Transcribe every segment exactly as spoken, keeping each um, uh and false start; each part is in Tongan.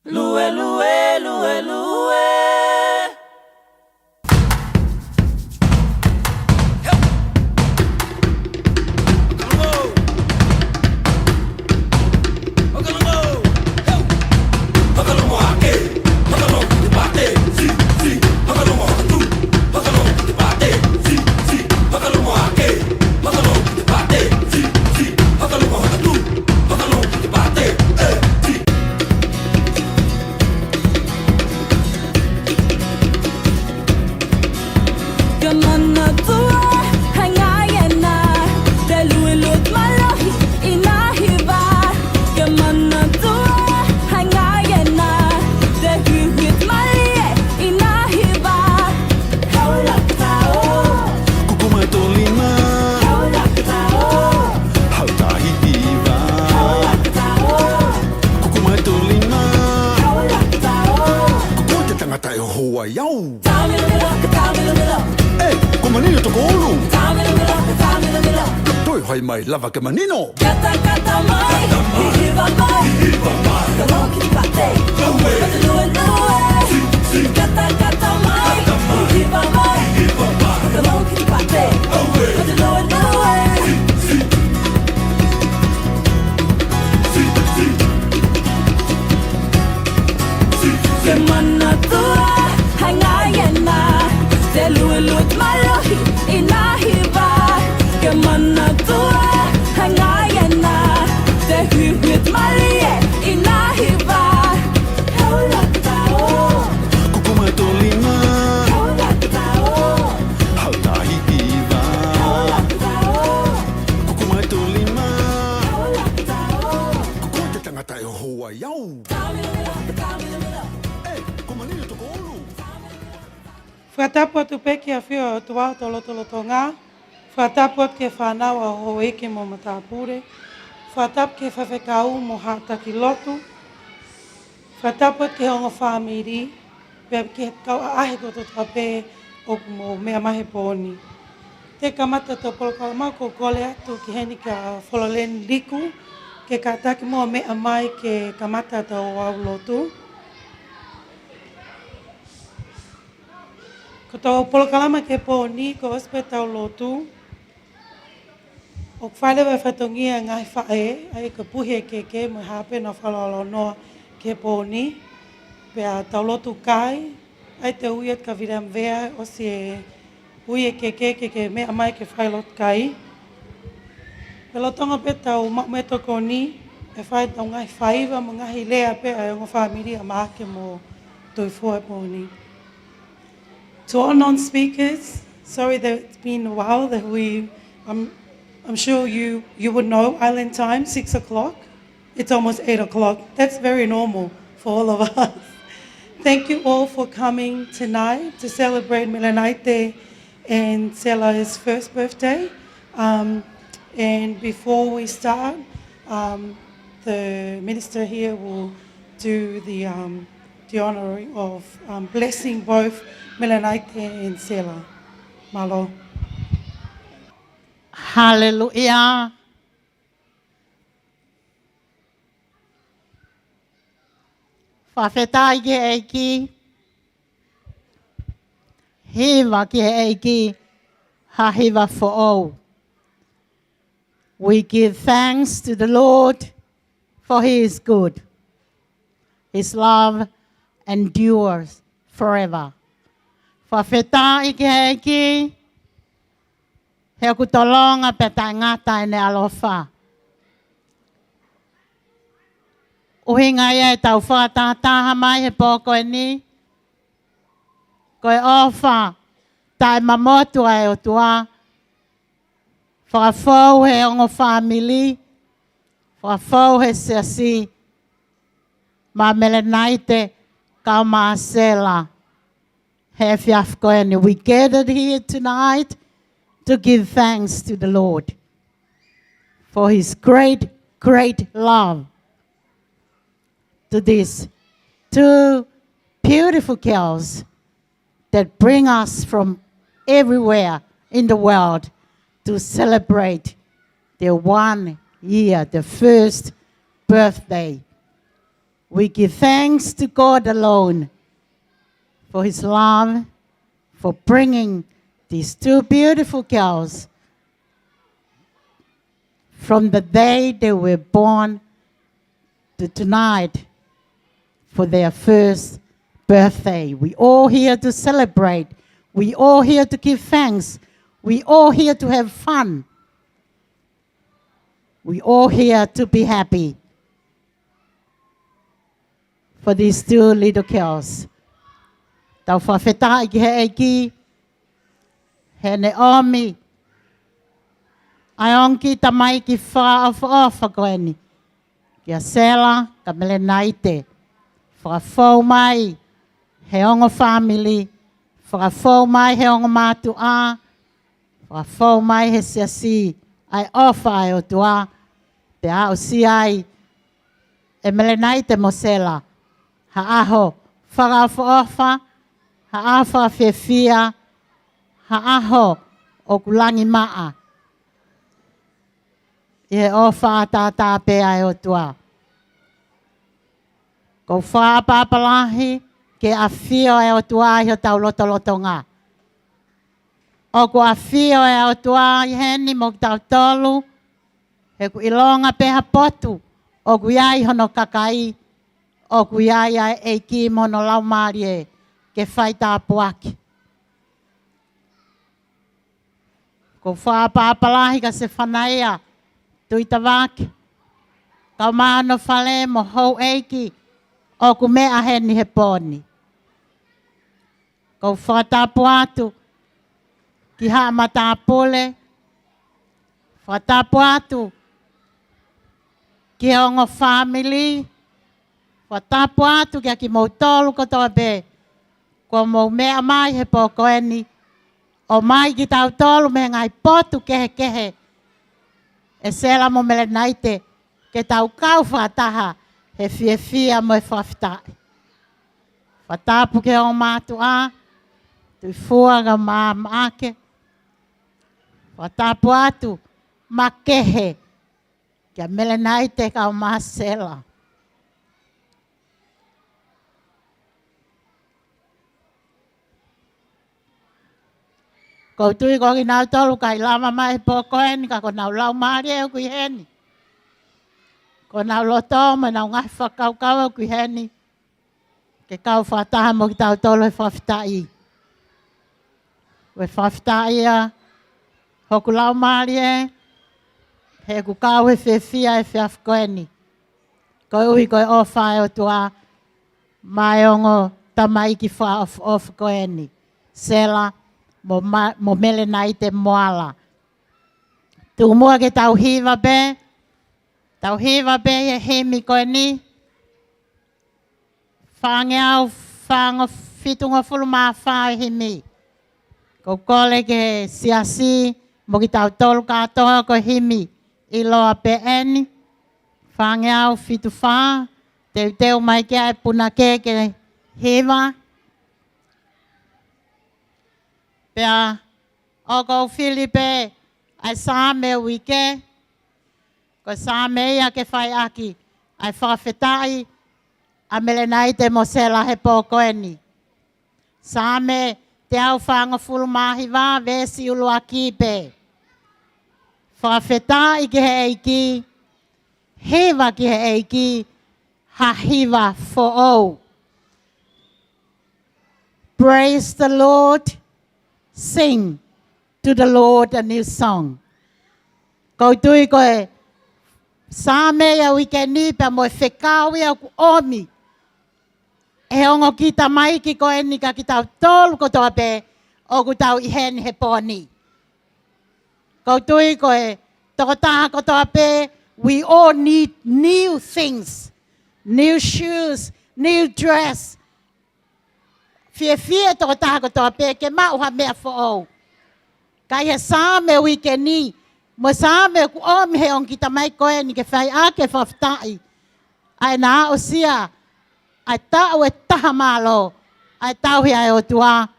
Lue, lue, lue, lue. Ke manatua, hangaiena, te luiluit malohi ʻi na hiva. Ke manatua, hangaiena, te huihuit malie ʻi na hiva. Haula ka tau. Kuku mai tolima. Haula ka tau. Hau tahi hiva. Haula ka tau. Kuku mai tolima. Haula ka tau. Ko koe te tangata ʻe houa ai au. Tamilomilo, ka tamilomilo. ʻE, ko Manino Tokoulu. Tamilomilo, ka tamilomilo. Ka toe hai mai lava ke Manino. Katakata mai, hihiva mai. Ka loki pate. Ka te lue lue. Katakata mai, hihiva mai. Ka loki pate. Ka te lue lue. Ke manatua, hangaiena, te luiluit malohi ʻi na hiva. Ke manatua, hangaiena, te huihuit malie ʻi na hiva. Haula ka tau. Kuku mai tolima. Haula ka tau. Hau tahi hiva. Haula ka tau. Kuku mai tolima. Haula ka tau. Ko koe te tangata ʻe houa ai au. ʻE, ko Manino Tokoulu. Fakatapu atu pē ki he ʻafio ʻa e ʻOtua ʻi hotau lotolotonga. Fakatapu atu ki he fānau ʻa e houʻeiki mo e matāpule. Fakatapu ki he faifekau mo e haʻa taki lotu. Fakatapu atu ki he ongo fāmili. Pea ki he kau ʻaʻahi kotoa pē ʻoku mou meʻa mai he pō ni. Te kamata ʻetau polokalama, ʻoku ou kole atu ki heni kia Fololeni Liku, ke kātaki mo meʻa mai ke kamata ʻetau ouau lotu. Ko ʻetau polokalama ki he pō ni, kuo ʻosi pē ʻetau lotu. ʻOku fai leva e fatongia e ngaahi faʻē, ʻa ia ko e puhi e keke mo e hā pē naʻa nau fakalōloa noa ki he pō ni. Pea tau lotu kai, ʻa ia te u ui atu kia Viliami Vea, ʻosi e ui e keke ke, ke meʻa mai ke fai lotu kai. Pea lolotonga pē ʻetau maʻu mai e tokoni, ʻe fai ʻetau ngaahi faiva mo e ngaahi lea pē ʻa e ongo fāmili ʻa Maʻake mo Tuʻifua he pō ni. To all non-speakers, sorry that it's been a while that we, I'm, I'm sure you, you would know island time, six o'clock. It's almost eight o'clock. That's very normal for all of us. Thank you all for coming tonight to celebrate Melenaite and Sela's first birthday. Um, and before we start, um, the minister here will do the, um, the honoring of, um, blessing both Melenaite and Sela. Mālō. Haleluia. Fakafetaʻi ki he ʻEiki. Hiva ki he ʻEiki ha hiva foʻou. We give thanks to the Lord, for he is good. His love endures forever. Fakafetaʻi ki he ʻEiki, he ʻoku tolonga pea taʻengata ʻene ʻaloʻofa. ʻUhinga ia ʻetau fakatahataha mai he pō ko eni, ko e ʻofa taʻemamotu ʻa e ʻOtua, fakafou he ongo fāmili, fakafou he siasi, maʻa Melenaite kau maʻa Sela. He efiafi ko eni, we gathered here tonight to give thanks to the Lord for his great, great love to these two beautiful girls that bring us from everywhere in the world to celebrate their one year, the first birthday. We give thanks to God alone for his love, for bringing these two beautiful girls from the day they were born to tonight for their first birthday. We all here to celebrate. We all here to give thanks. We all here to have fun. We all here to be happy for these two little girls. Tau fakafetaʻi ki he ʻEiki, heʻene ʻomi ʻa e ongo kiʻi tamaiki fakaʻofoʻofa ko eni, kia Sela, kia Melenaite. Fakafou mai he ongo fāmili, fakafou mai he ongo mātuʻa, fakafou mai he siasi, ʻa e ʻofa ʻa e ʻOtua, pea aʻusia ai ʻe Melenaite mo Sela ha ʻaho fakaʻofoʻofa, ha ʻaho fakafiefia, ha ʻaho ʻoku langimaʻa ʻi he ʻofa ʻataʻatā pē ʻa e ʻOtua. ʻOku ou fakaʻapaʻapa lahi ki he ʻafio ʻa e ʻOtua ʻi hotau lotolotonga. ʻOku ʻafio ʻa e ʻOtua ʻi heni mo kitautolu, he ʻoku ʻilonga pē ha potu ʻoku ʻi ai hono kakai, ʻoku ʻi ai ʻa e ʻEiki mo hono Laumālie ke fai tāpuaki. ʻOku ou fakaʻapaʻapa lahi kia Sefanaia Tuʻitavake, kae ʻumaʻā hono fale mo houʻeiki ʻoku meʻa heni he pō ni. ʻOku ou fakatapu atu ki haʻa matāpule, fakatapu atu ki he ongo fāmili, fakatapu atu kia kimoutolu kotoa pē kuo mou meʻa mai he pō ko eni, ʻomai kitautolu mei he ngaahi potu kehekehe ʻe Sela mo Melenaite, ke tau kau fakataha he fiefia mo e fakafetaʻi. Fakatapu ki he ongo mātuʻa, Tuʻifua kae ʻumaʻā Maʻake. Fakatapu atu makehe kia Melenaite kae ʻumaʻā Sela. ʻOku ou tui ko kinautolu ʻikai lava mai he pō ko eni, ka ko honau laumālie ʻoku ʻi heni. Ko honau loto mo ʻenau ngaahi fakakaukau ʻoku ʻi heni, ke kau fakataha mo kitautolu he fakafetaʻi. ʻOku ou fakafetaʻia hoku laumālie, he ʻoku kau he fiefia he efiafi ko eni, koeʻuhi ko e ʻofa ʻa e ʻOtua maʻa e ongo tamaiki fakaʻofoʻofa ko eni, Sela mo Ma-, mo Melenaite Moala. Tuku muʻa ke tau hiva pē, tau hiva pē he himi ko eni, fāngeau fāngo-, fitungofulu mā fā e himi. ʻOku ou kole ki he siasi mo kitautolu kātoa ko e himi ʻiloa pē eni, fāngeau fitu fā, teuteu mai ki ai e punake ke hiva. Pea ʻoku ou fili pē ʻa e Saame uike, ko e Saame ia ke fai ʻaki ʻa e fakafetaʻi ʻa Melenaite mo Sela he pō ko eni. Saame teau fāngofulu mā hiva, veesi ʻuluaki pē. Fakafetaʻi ki he ʻEiki, hiva ki he ʻEiki ha hiva foʻou. Praise the Lord, sing to the Lord a new song. ʻOku ou tui ko e Saame ia uike ni pea mo e fekau ia ʻoku ʻomi ʻe he ongo kiʻi tamaiki ko eni kia kitautolu kotoa pē ʻoku tau ʻi heni he pō ni. ʻOku ou tui ko e tokotaha kotoa pē, we all need new things, new shoes, new dress. Fiefia e tokotaha kotoa pē ke maʻu ha meʻa foʻou. Ka ʻi he Saame uike ni, mo e Saame ʻoku ʻomi ʻe he ongo kiʻi tamaiki ko eni ke fai ʻaki e fakafetaʻi, ʻa ʻena aʻusia ʻa e taʻu ʻe taha mālō ʻa e tauhi ʻa e ʻOtua.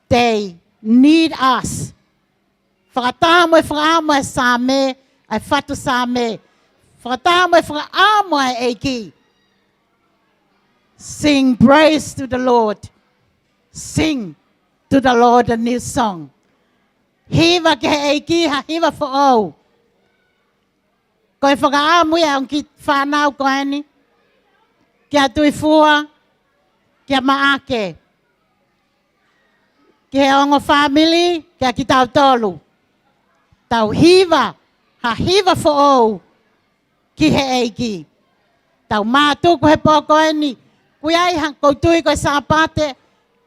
They need us. Fakataha mo e fakaʻamu ʻa e Saame, ʻa e fatu Saame. Fakataha mo e fakaʻamu ʻa e ʻEiki. Sing praise to the Lord. Sing to the Lord a new song. Hiva ki he ʻEiki ha hiva foʻou. Ko e fakaʻamu ia ʻa e ongo kiʻi fānau ko eni, kia Tuifua, kia Maʻake, ki he ongo fāmili, kia kitautolu. Tau hiva ha hiva foʻou ki he ʻEiki. Tau mātuku he pō ko eni, ʻoku ʻi ai ha, ʻoku ou tui ko e Sāpate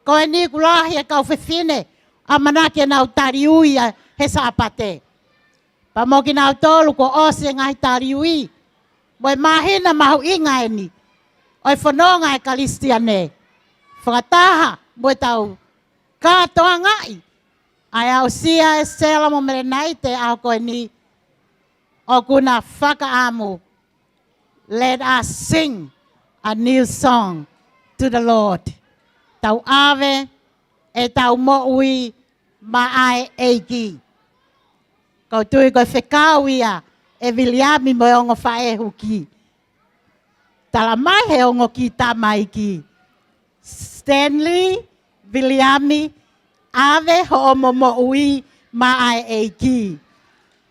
ko eni ʻoku lahi e kau fefine ʻamanaki ke nau tali ui ʻa e Sāpate. Pea mo kinautolu kuo ʻosi e ngaahi tali ui mo e māhina mahuʻinga eni ʻo e fononga ʻa e Kalisitiane, fakataha mo ʻetau kātoangaʻi ʻa e aʻusia ʻe Sela mo Melenaite ʻa e ʻaho ko eni, ʻoku na fakaʻamu, let us sing a new song to the Lord. Tau ʻave ʻetau moʻui maʻa e ʻEiki. ʻOku ou tui ko e fekau ia ʻe Viliami mo e ongo faʻē huki. Tala mai he ongo kiʻi tamaiki, Stanley, Viliami, ʻave hoʻomo moʻui maʻa e ʻEiki.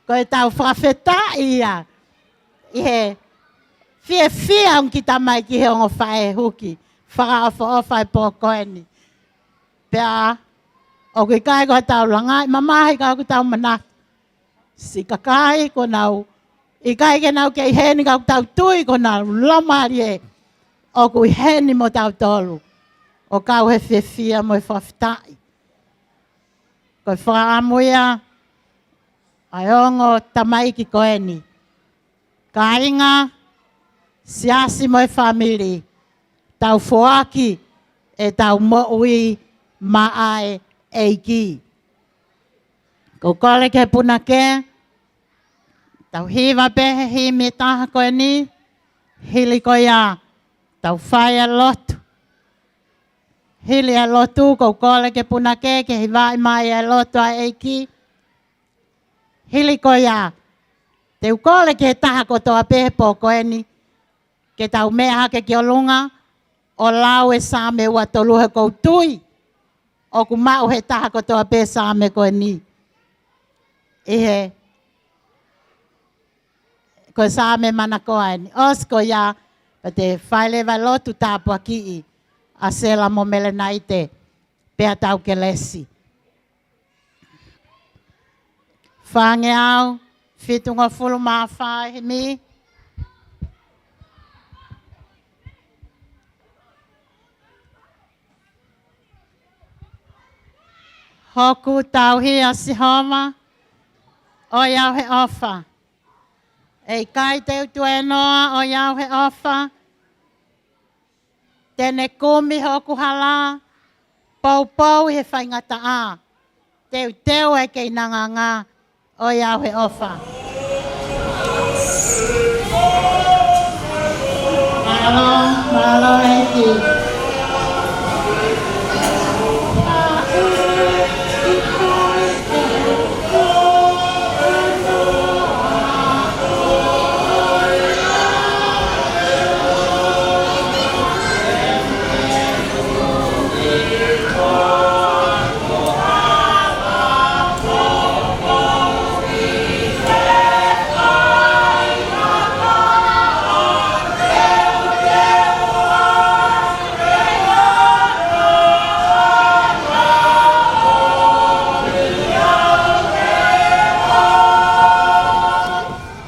Ko ʻetau fakafetaʻi ia ʻi he fiefia ongo kiʻi tamaiki he ongo faʻē huki. Fakaʻofoʻofa e pō ko eni. Pea ʻoku ʻikai ko ʻetau langaʻi mamahi ka ʻoku tau manatu, siʻi kakai kuo nau ʻikai ke nau kei ʻi heni ka ʻoku tau tui ko honau Laumālie ʻoku ʻi heni mo tautolu, ʻo kau he fiefia mo e fakafetaʻi. Ko e fakaʻamu ia ʻa e ongo tamaiki ko eni. Kāinga, siasi mo e fāmili, tau foaki ʻetau moʻui maʻa e ʻEiki. ʻOku ou kole ki he punake, tau hiva pē he himi ʻe taha ko eni, hili ko ia tau fai e lotu. Hili e lotu, ʻoku ou kole ki he punake ke hivaʻi mai e lotu ʻa e ʻEiki. Hili ko ia, te u kole ki he taha kotoa pē he pō ko eni ke tau meʻa hake ki ʻolunga ʻo lau e Saame ua tolu, he ʻoku ou tui ʻoku maʻu he taha kotoa pē Saame ko eni ʻi he, ko e Saame manakoa eni. ʻOsi ko ia, pea te fai leva e lotu tāpuakiʻi ʻa Sela mo Melenaite, pea tau kelesi. Fāngeau fitungofulu mā fā, himi. Hoku tauhi ʻa Sihova, ʻoiauheʻofa. ʻE ʻikai te u tuēnoa, ʻoiauheʻofa. Te ne kumi hoku hala, poupou ʻi he faingataʻa. Teuteu ʻa e keinanganga, ʻoiauheʻofa. Mālō, mālō ʻEiki.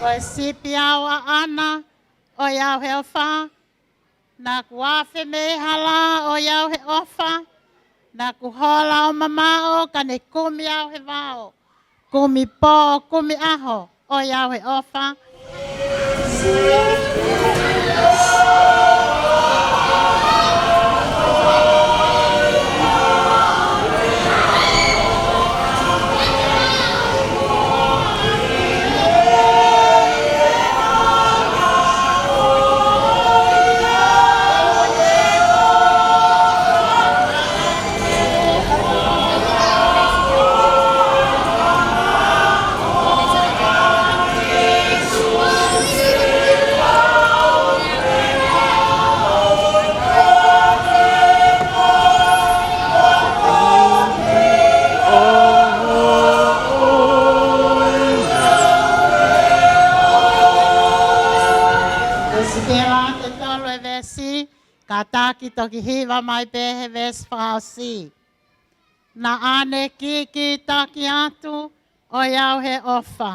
Ko e sipi au ʻaʻana, ʻoiauheʻofa. Naʻa ku afe mei he hala, ʻoiauheʻofa. Naʻa ku hola ʻo mamaʻo, ka ne kumi au he vao. Kumi pō, kumi ʻaho, ʻoiauheʻofa. Naʻa taki toki hiva mai pē he veesi fakaʻosi. Naʻa ne kikitaki atu ʻo ʻi au he ʻofa.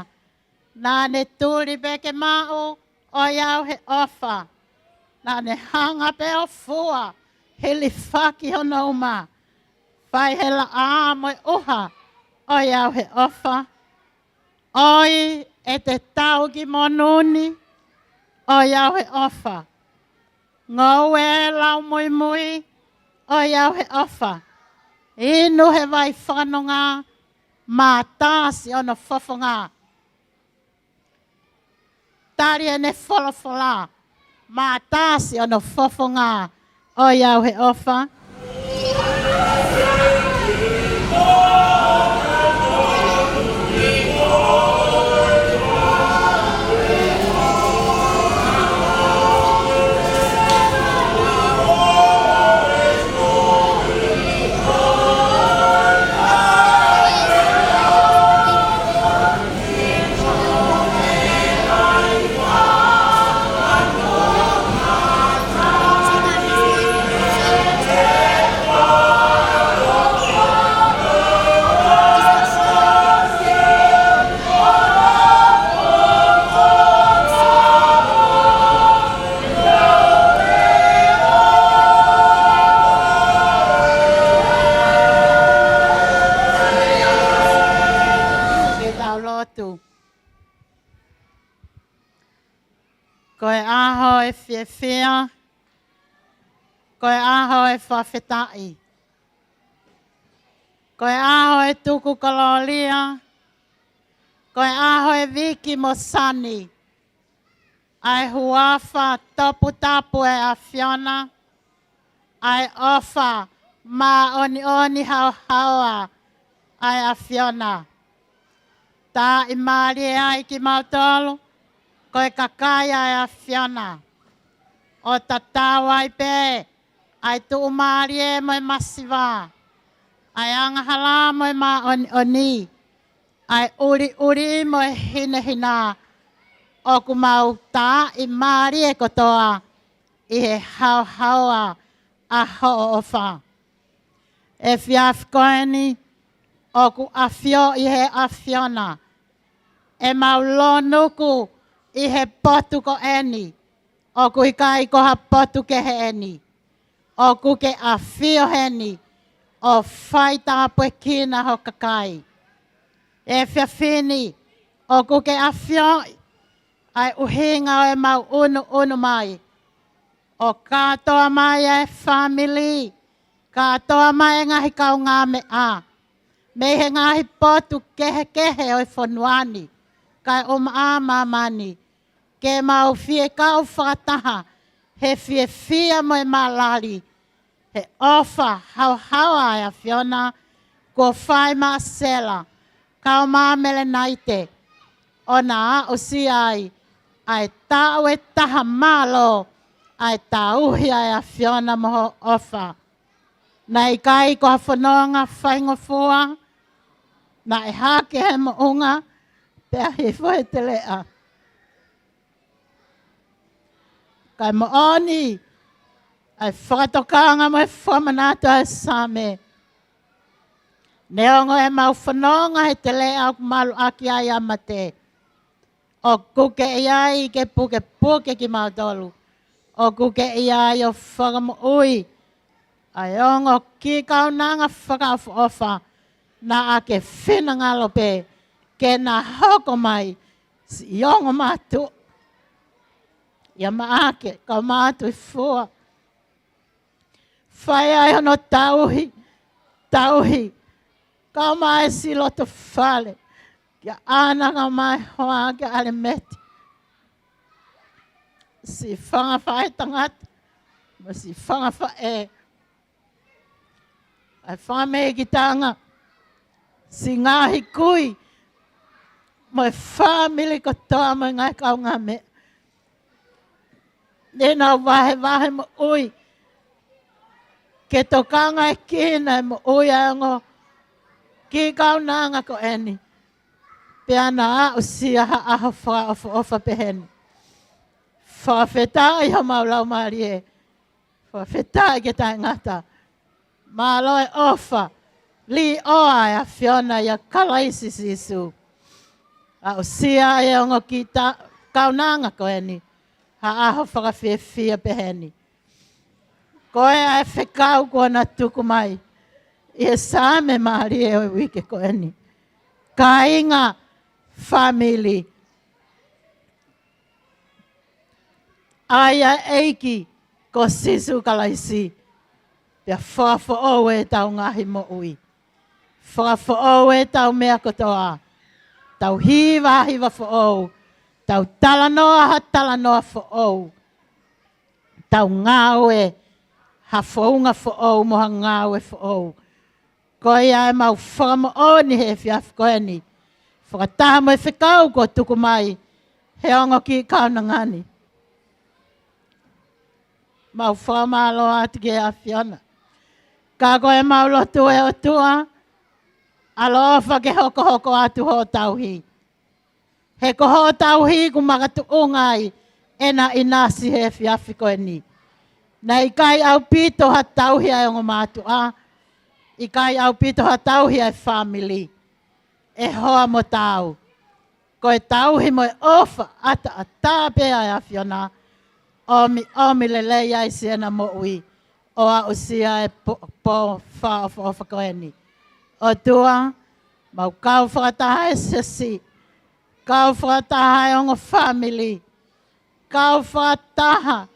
Naʻa ne tuli pē ke maʻu ʻo ʻi au he ʻofa. Naʻa ne hanga pē ʻo fua, hilifaki hono uma. Fai he laʻā mo e ʻuha ʻo ʻi au he ʻofa. ʻOi, ʻe te tau ki monū ni ʻo ʻi au he ʻofa. Ngoue lau muimui ʻo ʻi au he ʻofa. Inu he vai fakanonga, mātā siʻono fofonga. Tali ʻene folofola, mātā siʻono fofonga ʻo ʻi au he ʻofa. Ke tau lotu. Ko e ʻaho ʻo e fiefia, ko e ʻaho ʻo e fakafetaʻi, ko e ʻaho ʻo e tuku kolōlia, ko e ʻaho ʻo e viki mo sani, ʻa e huafa toputapu ʻo e ʻAfiona, ʻa e ʻofa māʻoniʻoni haohaoa ʻa e ʻAfiona. Taaʻi mālie ai kimautolu, ko e kakai ʻa e ʻAfiona. ʻO tatau ai pē ʻa e tuʻumālie mo e masiva, ʻa e angahala mo e māʻoniʻoni, ʻa e ʻuliʻuli mo e hinehina, ʻoku mau taaʻi mālie kotoa ʻi he haohaoa ʻa hoʻo ʻofa. Efiafi ko eni, ʻoku ʻafioʻi ʻe he ʻAfiona ʻemau lōnuku ʻi he potu ko eni, ʻoku ʻikai ko ha potu kehe eni. ʻOku ke ʻafio heni ʻo fai tāpuekina ho kakai. Efiafi ni, ʻoku ke ʻafioʻi ʻa e ʻuhinga ʻo ʻemau ʻunuʻunu mai, ʻo kātoa mai ʻa e fāmili, kātoa mai e ngaahi kaungāmeʻa mei he ngaahi potu kehekehe ʻo e fonua ni, kae ʻumaʻā māmani, ke mau fie kau fakataha he fiefia mo e mālali he ʻofa haohaoa ʻa e ʻAfiona kuo fai maʻa Sela kae ʻumaʻā Melenaite, ʻo na aʻusia ai ʻa e taʻu ʻe taha mālō ʻa e tauhi ʻa e ʻAfiona mo hoʻo ʻofa. Naʻe ʻikai ko ha fononga faingofua, naʻe hake he moʻunga, pea hifo he teleʻa. Kae moʻoni ʻa e fakatokanga mo e fakamanatu ʻa e Saame, neongo ʻemau fononga he teleʻa ʻoku maluʻaki ai ʻa mate, ʻoku ke ʻi ai ke pukepuke kimautolu. ʻOku ke ʻi ai ʻo fakamoʻui ʻa e ongo kiʻi kaunanga fakaʻofoʻofa, naʻa ke finangalo pē ke na hoko mai siʻi ongo mātuʻa ʻia Maʻake, kae ʻumaʻā Tuʻifua. Fai ai hono tauhi, tauhi, kae ʻumaʻā siʻi loto fale, kia ʻAna kae ʻumaʻā e hoa kia ʻAlemeti. Siʻi fanga faʻētangata mo siʻi fanga faʻē, ʻa e fanga mēkitanga, siʻi ngaahi kui mo e fāmili kotoa mo e ngaahi kaungāmeʻa. Ne nau vahevahe moʻui ke tokangaʻi kinautolu e moʻui ʻa e ongo kiʻi kaunanga ko eni, pea na aʻusia ha ʻaho fakaʻofoʻofa pehē ni. Fakafetaʻi homau laumālie. Fakafetaʻi ke taʻengata. Mālō e ʻofa līʻoa ʻa e ʻAfiona ʻia Kalaisi Sīsū. Aʻusia e ongo kiʻi kaunanga ko eni ha ʻaho fakafiefia peheni. Ko e ʻa e fekau kuo na tuku mai ʻi he Saame mālie ʻo e uike ko eni. Kāinga, fāmili, ʻai ʻa e ʻEiki ko Sīsū Kalaisi, pea fakafoʻou ʻetau ngaahi moʻui. Fakafoʻou ʻetau meʻa kotoa. Tau hiva hiva foʻou. Tau talanoa ha talanoa foʻou. Tau ngāue ha founga foʻou mo ha ngāue foʻou. Ko ia ʻemau fakamoʻoni he efiafi ko eni, fakataha mo e fekau kuo tuku mai he ongo kiʻi kaunanga ni. Mau fakamālō atu ki he ʻAfiona. Ka ko ʻemau lotu, ʻe ʻOtua, ʻaloʻofa ke hokohoko atu hoʻo tauhi. He ko hoʻo tauhi ʻoku makatuʻunga ai ʻena ʻinasi he efiafi ko eni. Naʻe ʻikai ʻaupito ha tauhi ʻa e ongo mātuʻa, ʻikai ʻaupito ha tauhi ʻa e fāmili, ʻe hoa mo taau. Ko e tauhi mo e ʻofa ʻataʻatā pē ʻa e ʻAfiona, ʻomi, ʻomi lelei ai siʻena moʻui ʻo aʻusia e pō, pō fakaʻofoʻofa ko eni. ʻOtua, mau kau fakataha e siasi, kau fakataha e ongo fāmili, kau fakataha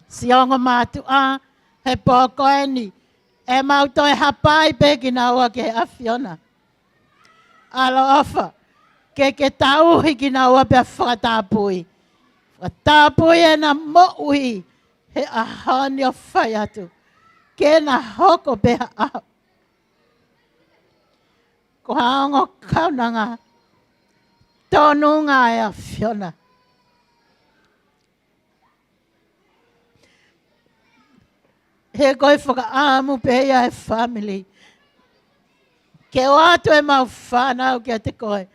siʻi ongo mātuʻa he pō ko eni, ʻemau toe hapai pē kinaua ki he ʻAfiona. ʻAloʻofa ke ke tauhi kinaua pea fakatapui. Fakatapui ʻena moʻui he ʻaho ni ʻo fai atu ke na hoko pē ha ʻaho ko ha ongo kaunanga tonu ʻa e ʻAfiona. He ko e fakaʻamu pē ia ʻa e fāmili ke ʻoatu ʻemau fānau kiate koe,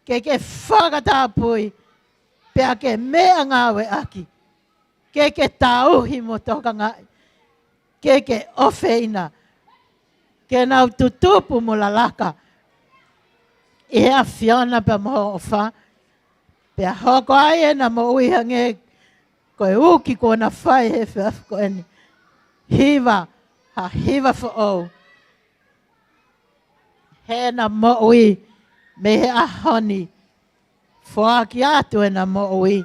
ke ke fakatapui, pea ke meʻangāueʻaki, ke ke tauhi mo tokangaʻi, ke ke ʻofeina, ke nau tutupu mo lalaka ʻi he ʻAfiona pea mo hoʻo ʻofa, pea hoko ai ʻena moʻui hangē ko e uki kuo na fai he efiafi ko eni. Hiva ha hiva foʻou heʻena moʻui mei he ʻaho ni. Foaki atu ʻena moʻui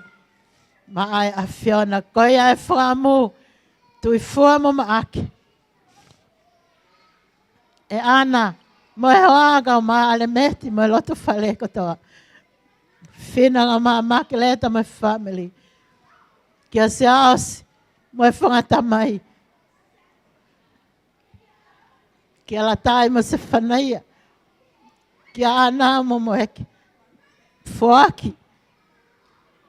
maʻa e ʻAfiona. Ko ia e fakaʻamu, Tuʻifua mo Maʻake, ʻe ʻAna mo e hoa, kau mai ʻa ʻAlemeti mo e loto fale kotoa. Fina, kau mai ʻa Makeleta mo e fāmili. Kia Siaosi mo e fanga tamai. Kia Latai mo Sefanaia. Kia ʻAna mo Moeke. Foaki.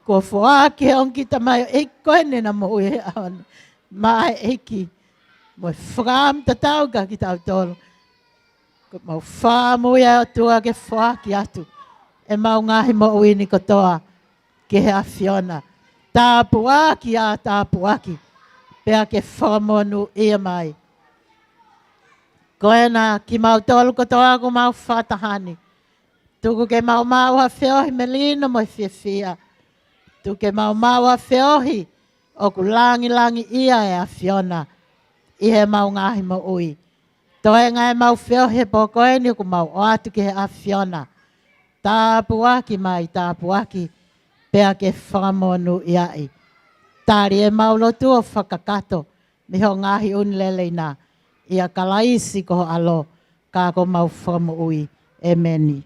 Kuo foaki he ongo kiʻi tamaioʻeiki ko eni ʻena moʻui he ʻaho ni maʻa e ʻEiki. Mo e fakaʻamu tatau kia kitautolu. Ko ʻemau fakaʻamu ia, ʻOtua, ke foaki atu ʻemau ngaahi moʻui ni kotoa ki he ʻAfiona. Tāpuaki ā tāpuaki, pea ke fakamonūʻia mai. Ko ena kimautolu kotoa ʻoku mau fakataha ni, tuku ke mau maʻu ha feohi melino mo e fiefia. Tuku ke mau maʻu ha feohi ʻoku langilangiʻia e ʻAfiona ʻi heʻemau ngaahi moʻui. Toenga ʻemau feohi he pō ko eni ʻoku mau ʻoatu ki he ʻAfiona. Tāpuaki mai, tāpuaki, pea ke fakamonūʻiaʻi. Tali ʻemau lotu ʻo fakakakato mei ho ngaahi ʻū lelei na, ʻia Kalaisi ko ho ʻAlo, ka ko homau Fakamoʻui. ʻEmeni.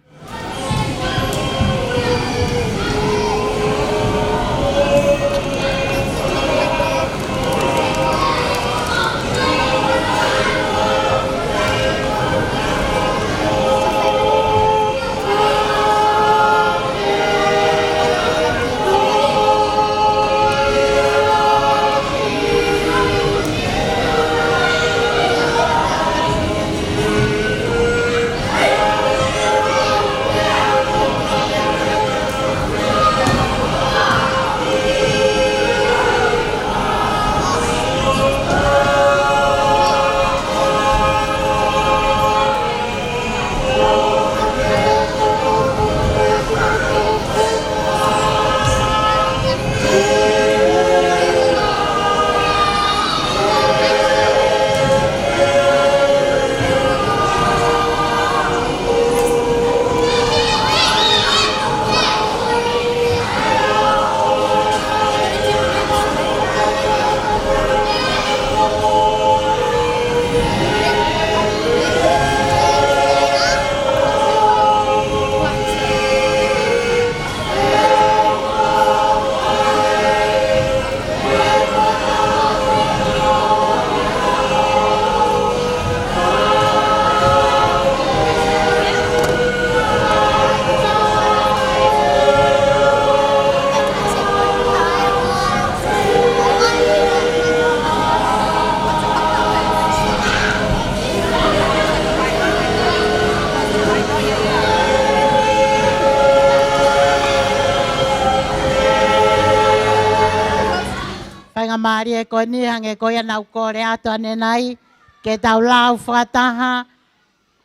mālie ko eni hangē ko ia naʻa ku kole atu ʻanenai, ke tau lau fakataha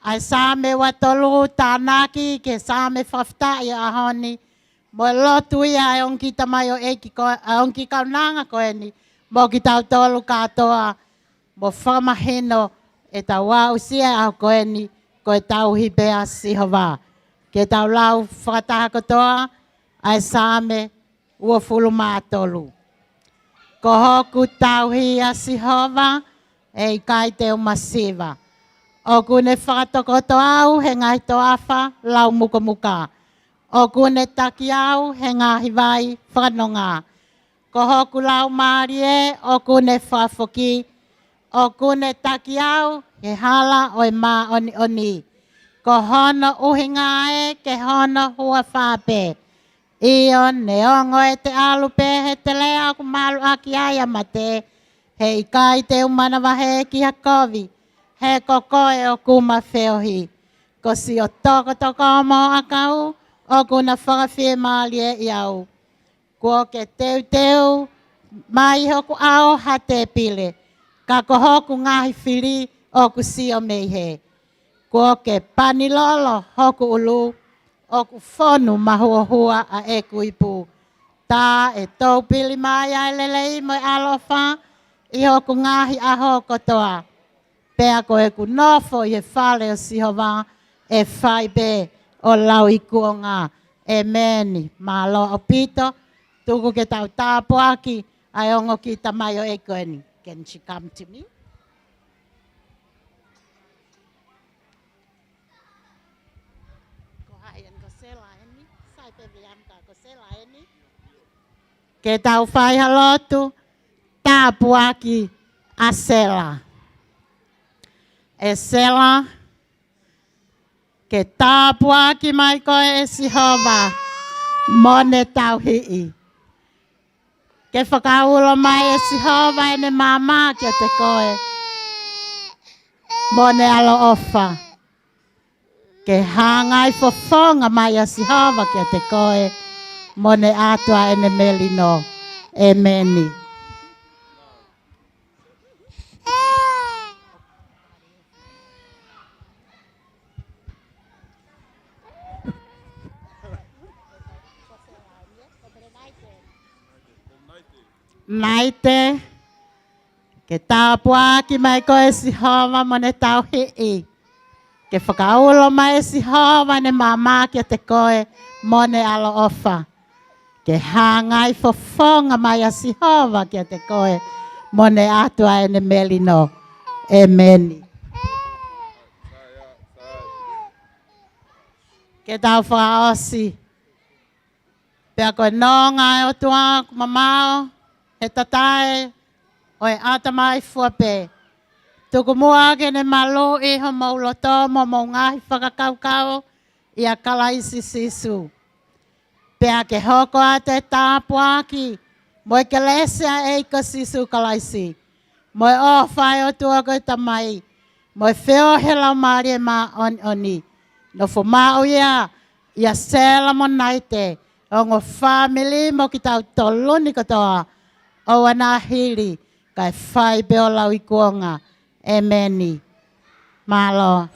ʻa e Saame ua tolu, tānaki ki he Saame fakafetaʻi ʻo e ʻaho ni, mo e lotu ia ʻa e ongo kiʻi tamaioʻeiki ko, ʻa e ongo kiʻi kaunanga ko eni, mo kitautolu kātoa, mo fakamahino ʻetau aʻusia ʻa e ʻaho ko eni, ko e tauhi pē ʻa Sihova. Ke tau lau fakataha kotoa ʻa e Saame uofulu mā tolu. Ko hoku tauhi ʻa Sihova, ʻe ʻikai te u masiva. ʻOku ne fakatokoto au he ngaahi toafa laumukomuka. ʻOku ne taki au he ngaahi vai fakanonga. Ko hoku laumālie ʻoku ne fakafoki. ʻOku ne taki au he hala ʻo e māʻoniʻoni. Ko hono ʻuhinga ē ke hono huafa pē. ʻIo, neongo ʻete ʻalu pē he telea ʻoku maluʻaki ai ʻa mate, he ʻikai te u manavahē ki ha kovi, he ko koe ʻoku ma feohi. Ko siʻo tokotoko mo ʻakau ʻoku na fakafiemālieʻi au. Kuo ke teuteu mai hoku ʻao ha tēpile, ka ko hoku ngaahi fili ʻoku sio mei hē. Kuo ke pani lolo hoku ʻulu, ʻoku fonu mahuohua ʻa ʻeku ipu. Tā ʻe toupili mai ʻa e lelei mo e ʻaloʻofa ʻi hoku ngaahi ʻaho kotoa. Pea ko ʻeku nofo ʻi he fale ʻo Sihova ʻe fai pē ʻo lauikuonga. ʻEmeni. Mālō ʻaupito, tuku ke tau tāpuaki ʻa e ongo kiʻi tamaioʻeiki ko eni. Can she come to me? Ko hai eni, ko Sela eni? Sai pē Bianca, ko Sela eni. Ke tau fai ha lotu tāpuaki ʻa Sela. ʻE Sela, ke tāpuaki mai koe ʻe Sihova mo ne tauhi. Ke fakaulo mai ʻe Sihova ʻene maama kiate koe mo ne ʻaloʻofa. Ke hangai fofonga mai ʻa Sihova kiate koe mo ne ʻatu ʻa ʻene melino. ʻEmeni. Naite, ke tāpuaki mai koe ʻe Sihova mo ne tauhi. Ke fakaulo mai ʻe Sihova ʻene maama kiate koe mo ne ʻaloʻofa. Ke hangai fofonga mai ʻa Sihova kiate koe mo ne ʻatu ʻa ʻene melino. ʻEmeni. Ke tau fakaʻosi. Pea ko e nonga ʻa e ʻOtua ʻoku mamaʻo he tatae ʻo e ʻatamai fua pē. Tuku muʻa ke ne maluʻi homou loto mo hoʻomou ngaahi fakakaukau ʻia Kalaisi Sīsū. Pea ke hoko atu e tāpuaki mo e kelesi ʻa e ʻEiki ko Sīsū Kalaisi, mo e ʻofa ʻa e ʻOtua ko e Tamai, mo e feohi ʻa e Laumālie Māʻoniʻoni, nofo maʻu ia ʻia Sela mo Naite, ongo fāmili mo kitautolu ni kotoa, ʻoua naʻa hili, kae fai pē ʻo lauikuonga. ʻEmeni. Mālō.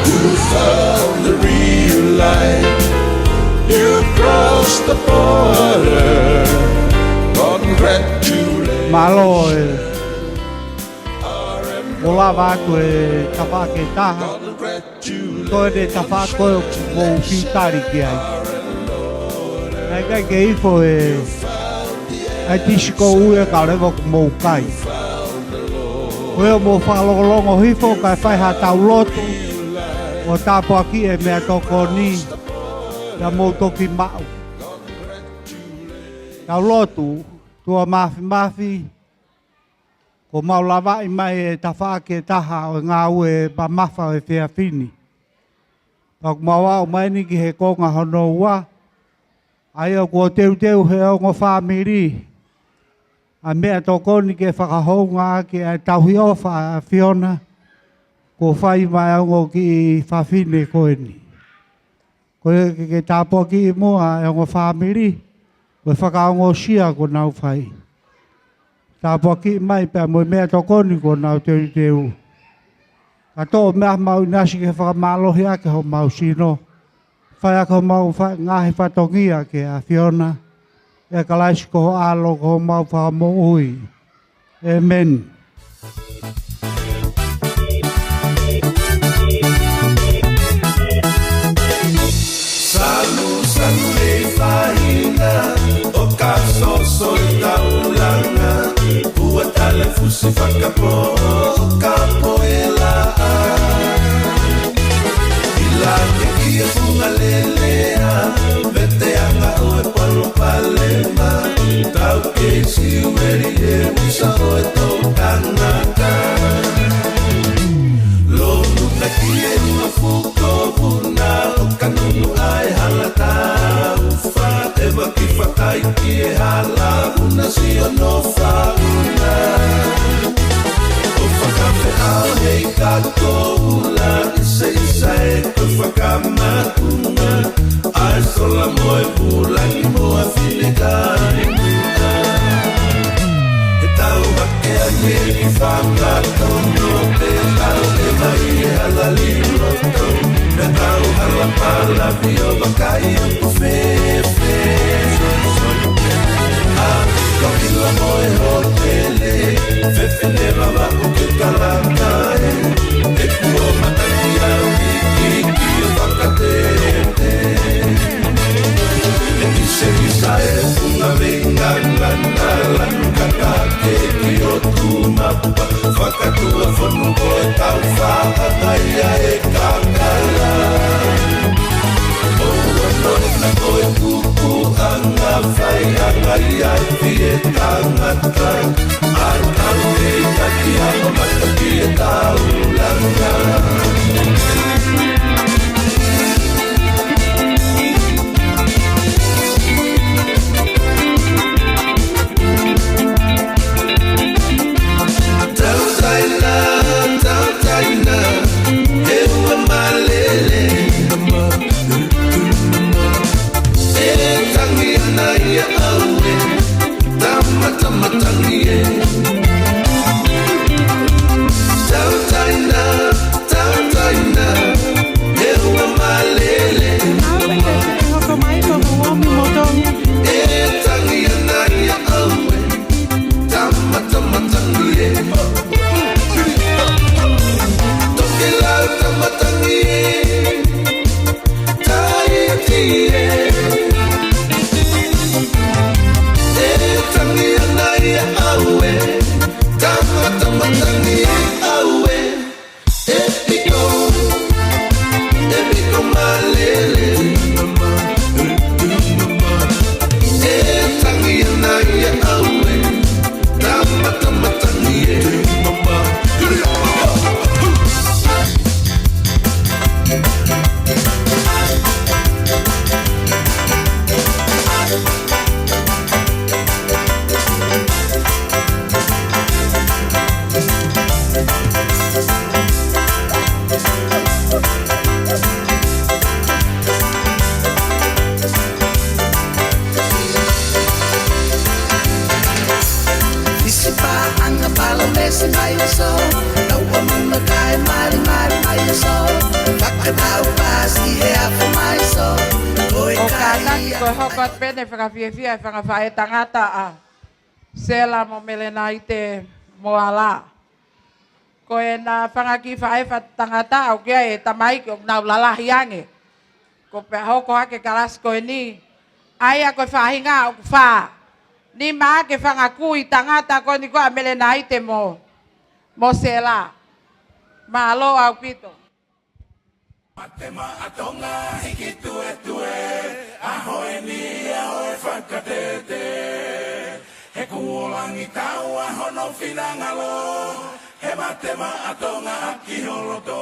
You found the real light. You crossed the border. Congratulations. Mālō e. Mo lava atu e tafaʻaki ʻe taha. Ko e tafaʻaki ko ē ʻoku mou fiu tali ki ai. Naʻe ʻikai ke ifo e ʻai tisi ko ue ka leva ʻoku mou kai. Ko e mou fakalongolongo hifo kae fai haʻatau lotu. Mo tāpuakiʻi e meʻatokoni. Pea mou toki maʻu. Tau lotu, ʻOtua Māfimafi, kuo mau lavaʻi mai e tafaʻaki ʻe taha ʻo e ngāue mamafa ʻo e efiafi ni. Pea kuo mau aʻu mai ni ki he konga hono ua, ʻa ia kuo teuteu ʻe he ongo fāmili ʻa e meʻatokoni ke fakahoungaʻaki ʻa e tauhi ʻofa ʻa e ʻAfiona kuo fai maʻa e ongo kiʻi fafine ko eni. Ko ia ke, ke tāpuakiʻi muʻa e ongo fāmili, ko e fakaongosia kuo nau fai. Tāpuakiʻi mai pea mo e meʻatokoni kuo nau teuteu. Kae toʻo mai ʻa homau ʻinasi ke fakamālohiʻaki homau sino. Fai ʻaki homau fa-, ngaahi fatongia ki he ʻAfiona. ʻIa Kalaisi ko ho ʻAlo ko homau Fakamoʻui. ʻĒmeni. Salu, salu e faʻahinga, ʻo ka soso e taulanga, ua tale fusi fakapō, ʻo ka pō e laʻā. ʻIla ke kia funga lelea, veteanga ʻo e palopalema, tau kei siueli e uisa ʻo e tokanga. Lonu na ki e ua fuko vuna, ʻo ka nunu ʻa e hala tau fa, ʻeva ki fakai ki e hala una sio no fauna. ʻO fakafeʻao hei ka toula, ʻiseʻisa e ko fakamatunga, ʻa e sola mo e pulani mo e fine kai. He tau hake a me i fanga tono pe tau e mai e hala lilo tau. He tau hala pala pio vakai o ku fefe. A ka ila mo e hotele, fefe ne lava o ke kalaka e. E kuo mataki au ki, ki, ki e fakatete. E kise kisa e funga veinga ngana lanu kakake ki o tu mapupa. Fakatua fonu ko e tau fakakai a e kakala. O ua noe na ko e kuku anga fai anga ia e fie tangata. Ai kau e taki a mamata ki e taulanga. Tautaina, tautaina, e ua malele. E tangi ana ia aue, tama, tama tangi e. Tautaina, tautaina, e ua malele. E tangi ana ia aue, tama, tama tangi e. Tokelau tama tangi e. Taiti e. E tangi ana ia aue, tama, tama tangi e aue. E piko, e piko malele. ʻOku kātaki ko e hoko atu pē ʻene fakafiefia e fanga faʻētangata ʻa Sela mo Melenaite mo Ala. Ko ʻena fanga kiʻi faʻē faʻētangata ʻoku ʻi ai e tamaiki ʻoku nau lalahi ange. Ko e pea hoko hake e kalasi ko eni. ʻA ia ko e faʻahinga ʻoku fā. Nima hake e fanga kui tangata ko eni ko ē ʻa Melenaite mo, mo Sela. Mālō ʻaupito. Mate Maʻa Tonga hiki tuetue, ʻaho eni ʻaho e fakatete. He kuo langi taua hono finangalo, he Mate Maʻa Tonga ʻaki ho loto.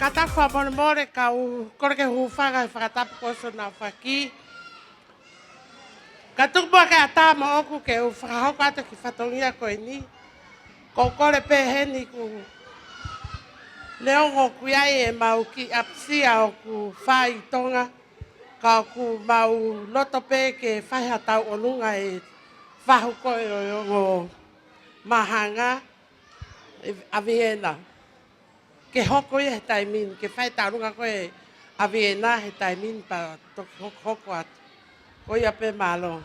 Kātaki fakamolemole kau kole ke u hūfanga he fakatapu ko ē ʻoku nau fai. Ka tuku muʻa ke ʻatā moʻoku ke u fakahoko atu e kiʻi fatongia ko eni. Ko e kole pē heni ʻoku neongo ʻoku ʻi ai ʻemau kiʻi ʻapisia ʻoku fai ʻi Tonga, ka ʻoku mau loto pē ke fai ha tauʻolunga e fahu ko ē ʻo e ongo māhanga ʻa Viena. Ke hoko ia he taimi ni, ke fai tauʻolunga ko ē ʻa Viena he taimi ni pea toki hokohoko atu. Ko ia pē, mālō.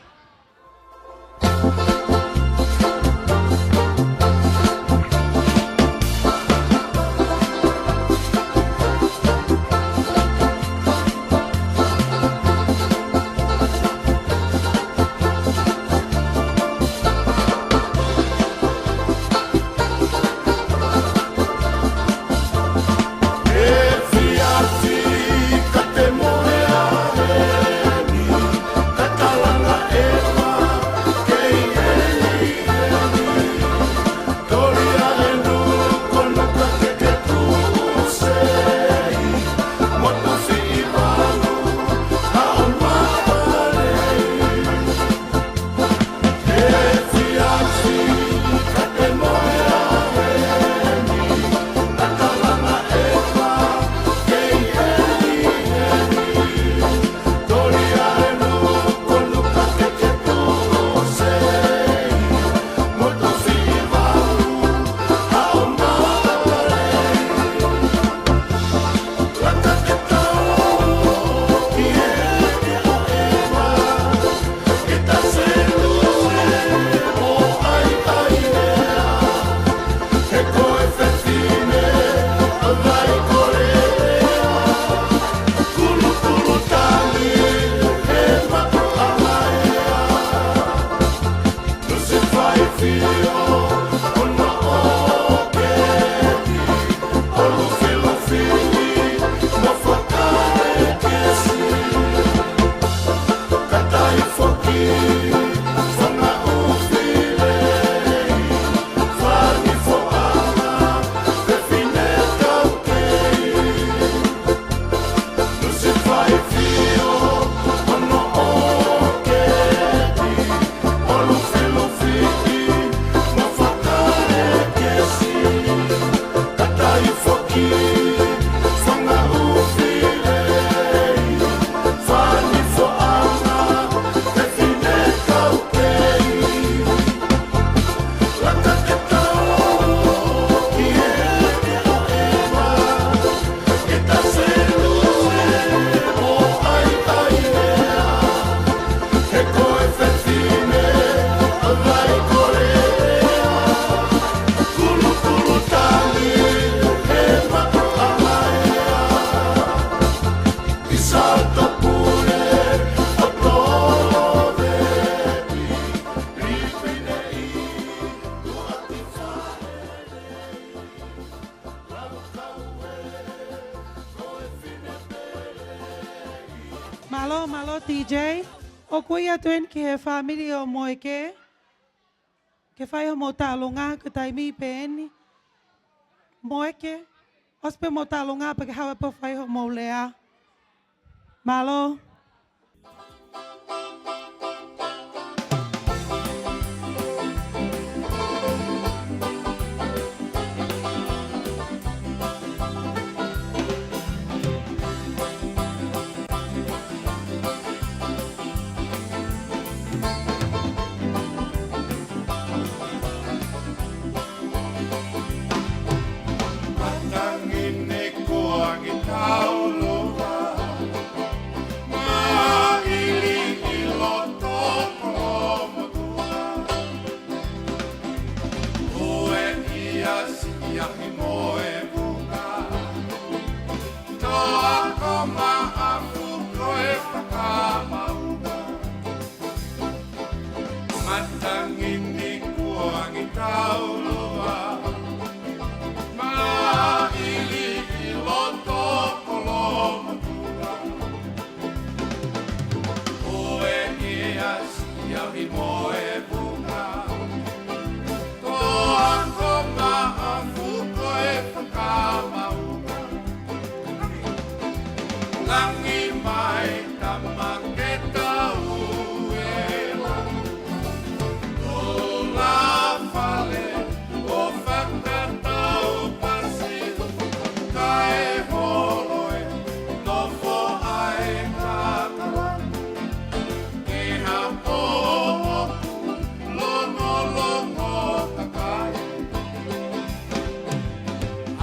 Mālō, mālō D J. ʻOku ʻi ai atu eni ki he fāmili ʻo Moeke ke fai hoʻomou tauʻolunga, ko e taimi pē eni. Moeke, ʻosi pē hoʻomou tauʻolunga pea ke haʻu pē ʻo fai hoʻomou lea. Mālō. Matangi ni kuo angi taulua, maʻili ʻi loto kolomotuʻa. Ue ʻi ʻasi ʻi he moe vunga, toa ko maʻafu ko e fakamaunga. Matangi ni kuo angi taulua, maʻili ʻi loto kolomotuʻa. Ue ʻi ʻasi ʻi he moe vunga, toa ko maʻafu ko e fakamaunga. Langi mai tama ke tau ʻi loto. Tula fale ʻo fakataupasi, kae holo e nofo ʻa e kakalani. Ke hapo ʻoku longolongo kakai.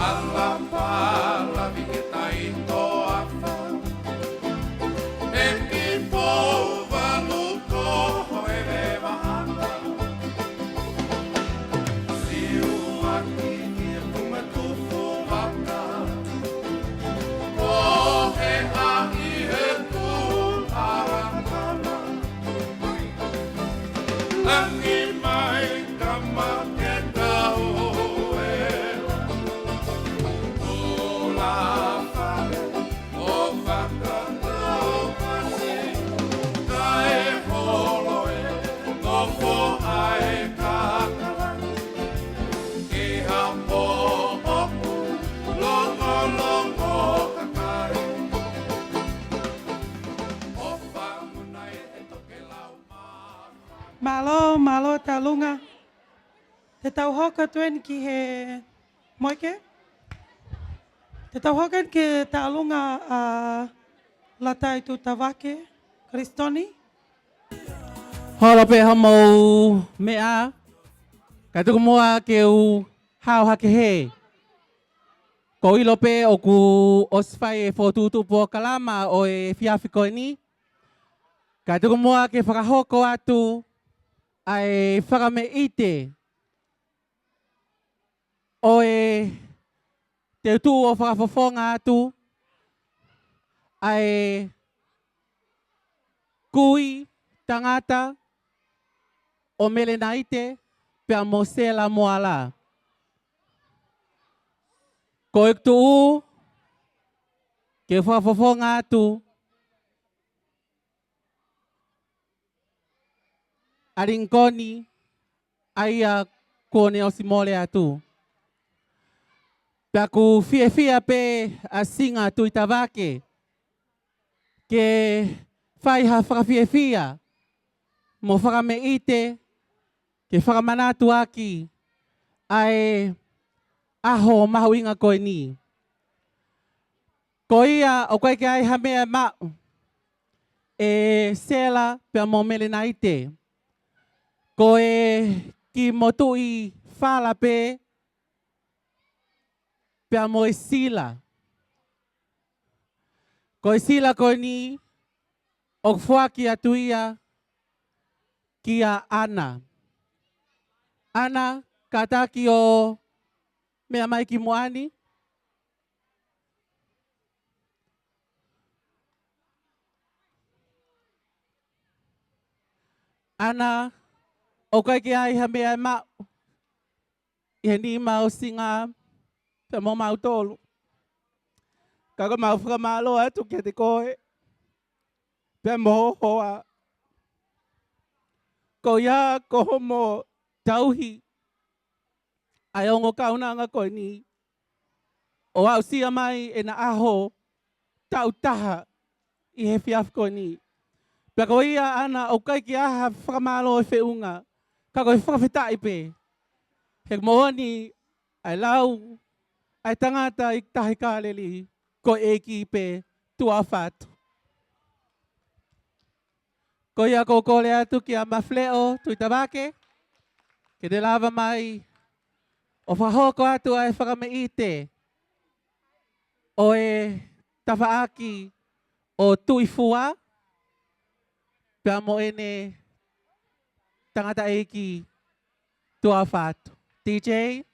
Ala palavi ke tai toafa, ʻEiki Pouvalu ko hoʻo vevahaʻa. Siuaki ki he funga tufu vaka, ko he ʻaʻi he tuʻu ʻalakala. Langi mai tama ke tau ʻi loto. Tula fale ʻo fakataupasi, kae holo e nofo ʻa e kakalani. Ke hapo ʻoku longolongo kakai. ʻO fāmuna e tokelau. Mālō, mālō tauʻolunga. Te tau hoko atu eni ki he Moeke. Te tau hoko eni ki he tauʻolunga ʻa Lataʻi Tuʻutavake, Kalistoni. Holo pē hoʻomou meʻa, kae tuku muʻa ke u hao hake hē. ʻOku ou ʻilo pē ʻoku ʻosi fai e fokotuʻutuʻu polokalama ʻo e efiafi ko eni. Kae tuku muʻa ke fakahoko atu ʻa e fakameʻite ʻo e teutuʻu ʻo fakafofonga atu ʻa e kui tangata ʻo Melenaite pea mo Sela Moala. Ko e tuʻu ke fakafofonga atu ʻa Lingikoni, ʻa ia kuo ne ʻosi mole atu. Pea ʻoku fiefia pē ʻa Singa Tuʻitavake ke fai ha fakafiefia mo fakameʻite ke fakamanatu ʻaki ʻa e ʻaho mahuʻinga ko eni. Ko ia ʻoku ʻikai ke ʻi ai ha meʻa ʻe maʻu ʻe Sela pea mo Melenaite. Ko e kiʻi motuʻi fala pē pea mo e sila. Ko e sila ko eni ʻoku foaki atu ia kia ʻAna. ʻAna, kātaki ʻo meʻa mai ki muʻa ni. ʻAna, ʻoku ʻikai ke ʻi ai ha meʻa ʻe maʻu ʻi he nima ʻo Singa pea mo mautolu. Ka ʻoku mau fakamālō atu kiate koe. pea mo ho hoa. Ko ia ko hoʻomo tauhi ʻa e ongo kaunanga ko eni, ʻo aʻusia mai ʻena ʻaho taʻu taha ʻi he efiafi ko eni. Pea ko ia ʻaʻana ʻoku ʻikai ke ʻi ai ha fakamālō ʻi he feʻunga, ka ko e fakafetaʻi pē. He moʻoni ʻa e lau ʻa e tangata ʻi Tahi Kāleli, ko e ʻEiki pē. Tuʻa ʻofa atu. Ko ia ʻoku ou kole atu kia Mafileʻo Tuʻitavake ke ne lava mai ʻo fakahoko atu ʻa e fakameʻite ʻo e tafaʻaki ʻo Tuʻifua pea mo ʻene tangataʻeiki. Tuʻa ʻofa atu. D J.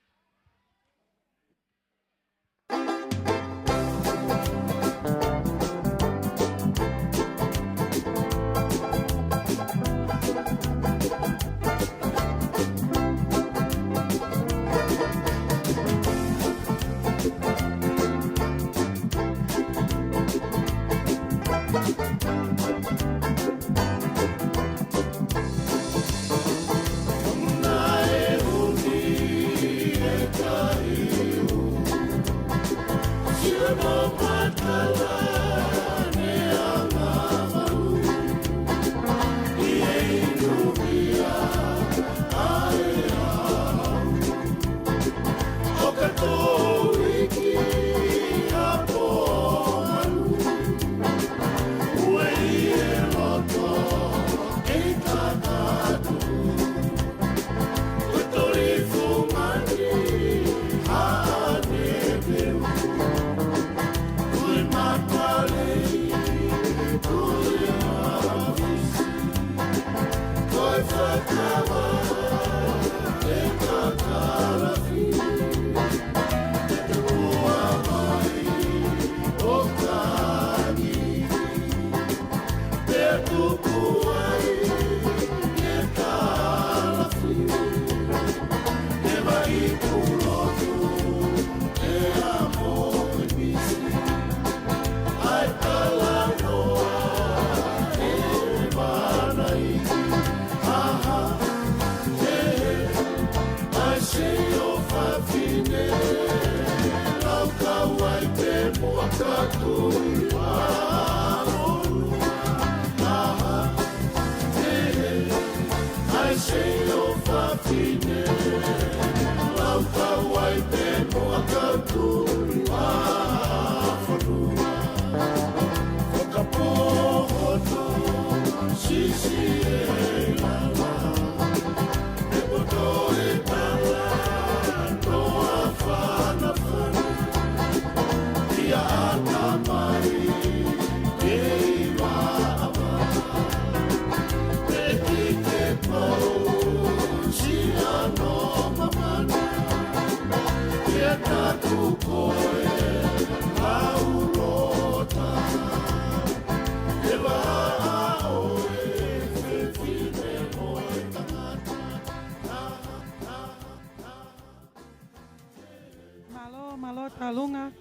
Mālō, mālō Talunga.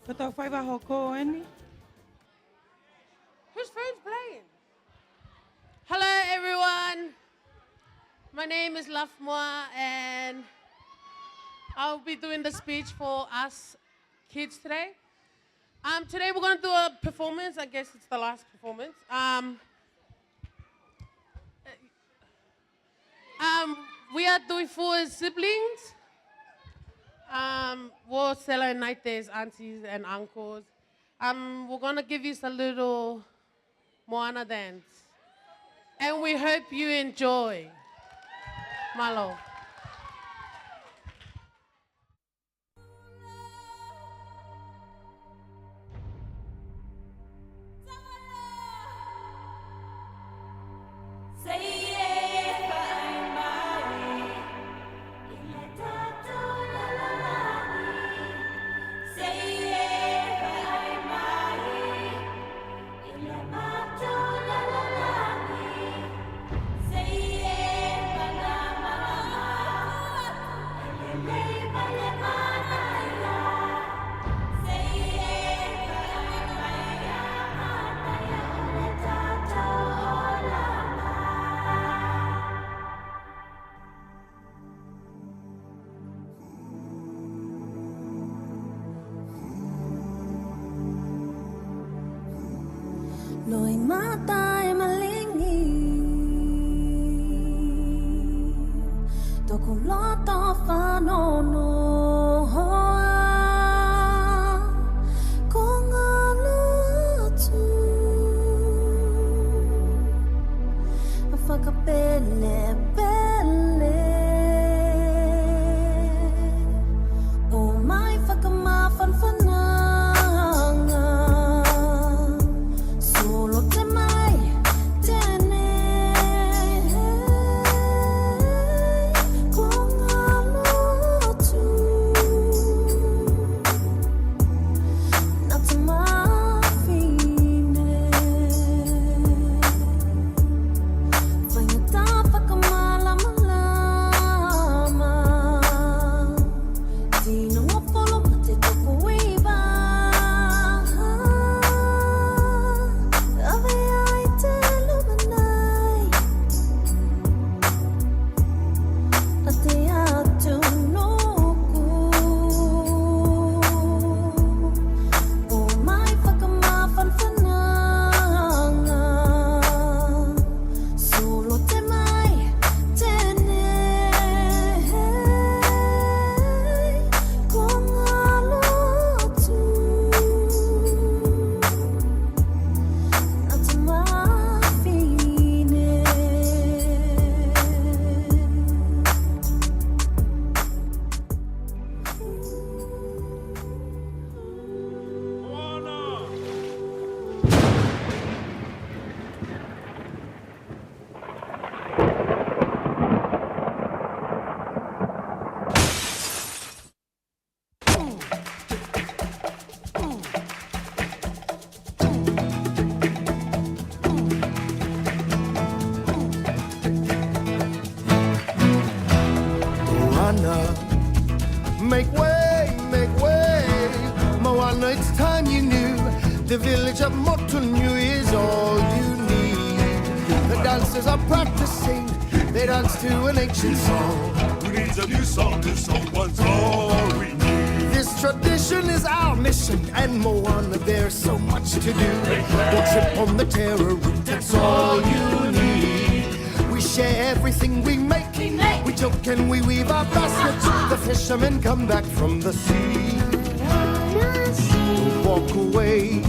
Ko e faiva hoko eni. Whose phone's playing? Hello, everyone. My name is Lafmoa, and I'll be doing the speech for us kids today. Um, today we're gonna do a performance. I guess it's the last performance. Um, um, we are Tuʻifua's siblings. Um, we're Selenites, aunties and uncles. Um, we're gonna give you a little Moana dance. And we hope you enjoy. Mālō. Mata e malingi, toku loto fanongo hoa, ko ngalo atu. Fakapelepele, ʻomai fakamāfanafanaʻanga. Solo te mai tene, ko ngalo atu. Nata mafine, faingataʻa fakamalamalama. Tino ngofolo mate toku iva. ʻAve ai te lumanai. ʻAte atu noku. ʻOmai fakamāfanafanaʻanga. Solo te mai tene, ko ngalo atu. Nata mafine. Moana, make way, make way. Moana, it's time you knew. The village of Motunui is all you need. The dancers are practicing. They dance to an ancient song. Who needs a new song? This old one's all we need. This tradition is our mission, and Moana, there's so much to do. Don't trip on the taro root, that's all you need. We share everything we make. We make. We joke and we weave our baskets. The fishermen come back from the sea. Don't walk away.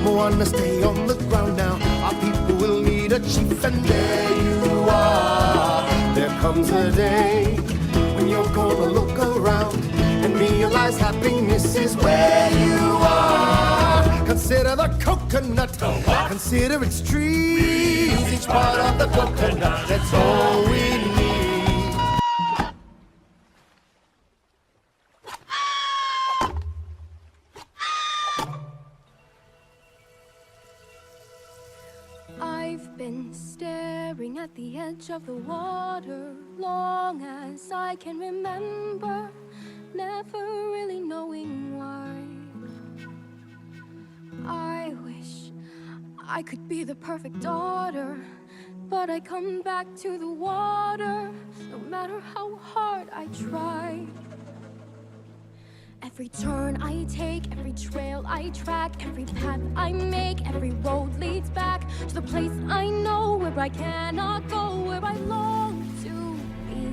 Moana, stay on the ground now. Our people will need a chief, and there you are. There comes a day when you're gonna look around and realize happiness is where you are. Consider the coconut. The what? Consider its trees. Each part of the coconut, that's all we need. I've been staring at the edge of the water long as I can remember, never really knowing why. I wish I could be the perfect daughter, but I come back to the water no matter how hard I try. Every turn I take, every trail I track, every path I make, every road leads back to the place I know where I cannot go, where I long to be.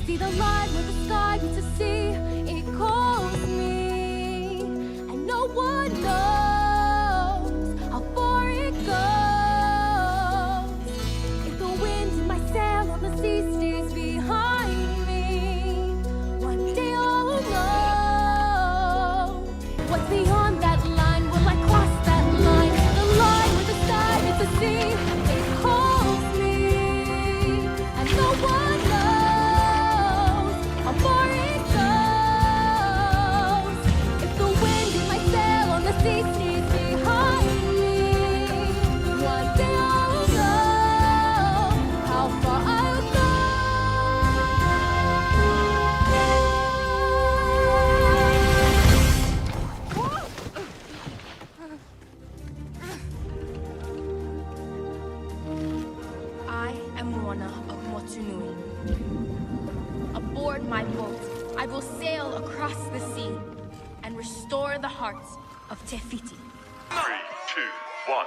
See the line where the sky meets the sea, it calls me, and no one knows how far it goes. If the wind in my sail on the sea stays behind me, one day I'll know. What's beyond that line? Will I cross that line? The line where the sky meets the sea, it calls me, and no one knows how far it goes. If the wind in my sail on the sea stays behind me, one day I'll know how far I'll go. I am Moana of Motunui. Aboard my boat, I will sail across the sea and restore the hearts of Te Fiti. Three, two, one.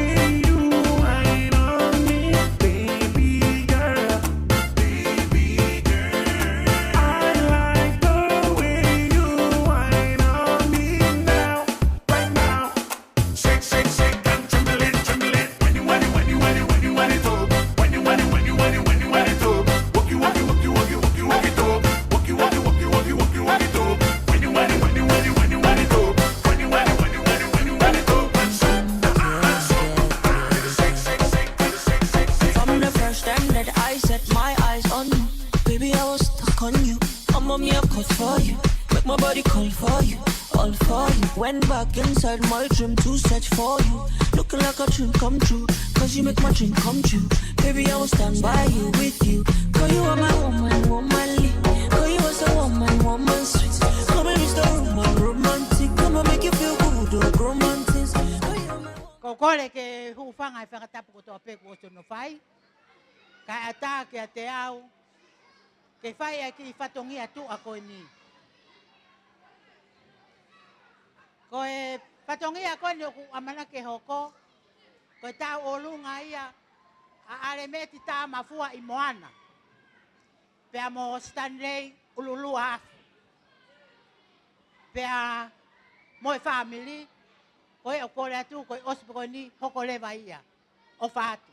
way you whine on me, baby girl. Baby girl. I like the way you whine on me now, right now. Shake, shake, shake, and tremble it, tremble it. When you, when you, when you, when you, when you, when you talk. When you, when you, when you, when you, when you, when you talk. Walk you, walk you, walk you, walk you, walk you, walk you talk. Walk you, walk you, walk you, walk you, walk you, walk you talk. When you, when you, when you, when you, when you, when you talk. When you, when you, when you, when you, when you, when you talk. And shoot, and shoot. Shake, shake, shake, shake, shake, shake, shake. From the first time that I set my eyes on you, baby, I was stuck on you. I'm on your coat for you. Make my body call for you. All for you. Went back inside my dream to search for you. Looking like a dream come true. 'Cause you make my dream come true. Baby, I will stand by you, with you. Call you are my woman, womanly. Call you as a woman, woman sweet. Call me Mister Roman, romantic. Come and make you feel good, oh, romantic. Call you are my Ko kole ke hūfanga he fakatapu kotoa pē kuo ʻosi hono fai. Kae ʻatā kiate au ke fai ʻa e kiʻi fatongia tuʻa ko eni. Ko e fatongia ko eni ʻoku ʻamanaki ke hoko, ko e tau ʻolunga ia ʻa ʻAlemeti Tāmafua ʻi Moana, pea mo Stanley ʻUluluafu, pea mo e fāmili. Ko ia ʻoku kole atu, ko e ʻosi pē ko eni, hoko leva ia. ʻOfa atu.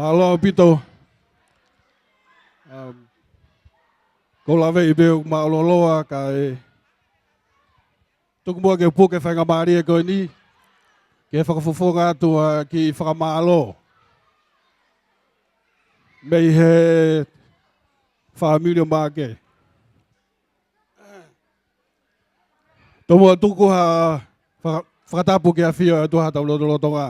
Mālō ʻaupito. Um, ʻoku ou laveʻi pē ʻoku mālōlō ā kae tuku muʻa ke puke faingamālie ko eni ke fakafofonga atu ʻa e kiʻi fakamālō mei he fāmili ʻo Maʻake. Tomuʻa tuku ha faka-, fakatapu ki he ʻafio ʻa e ʻOtua ʻi hotau lotolotonga.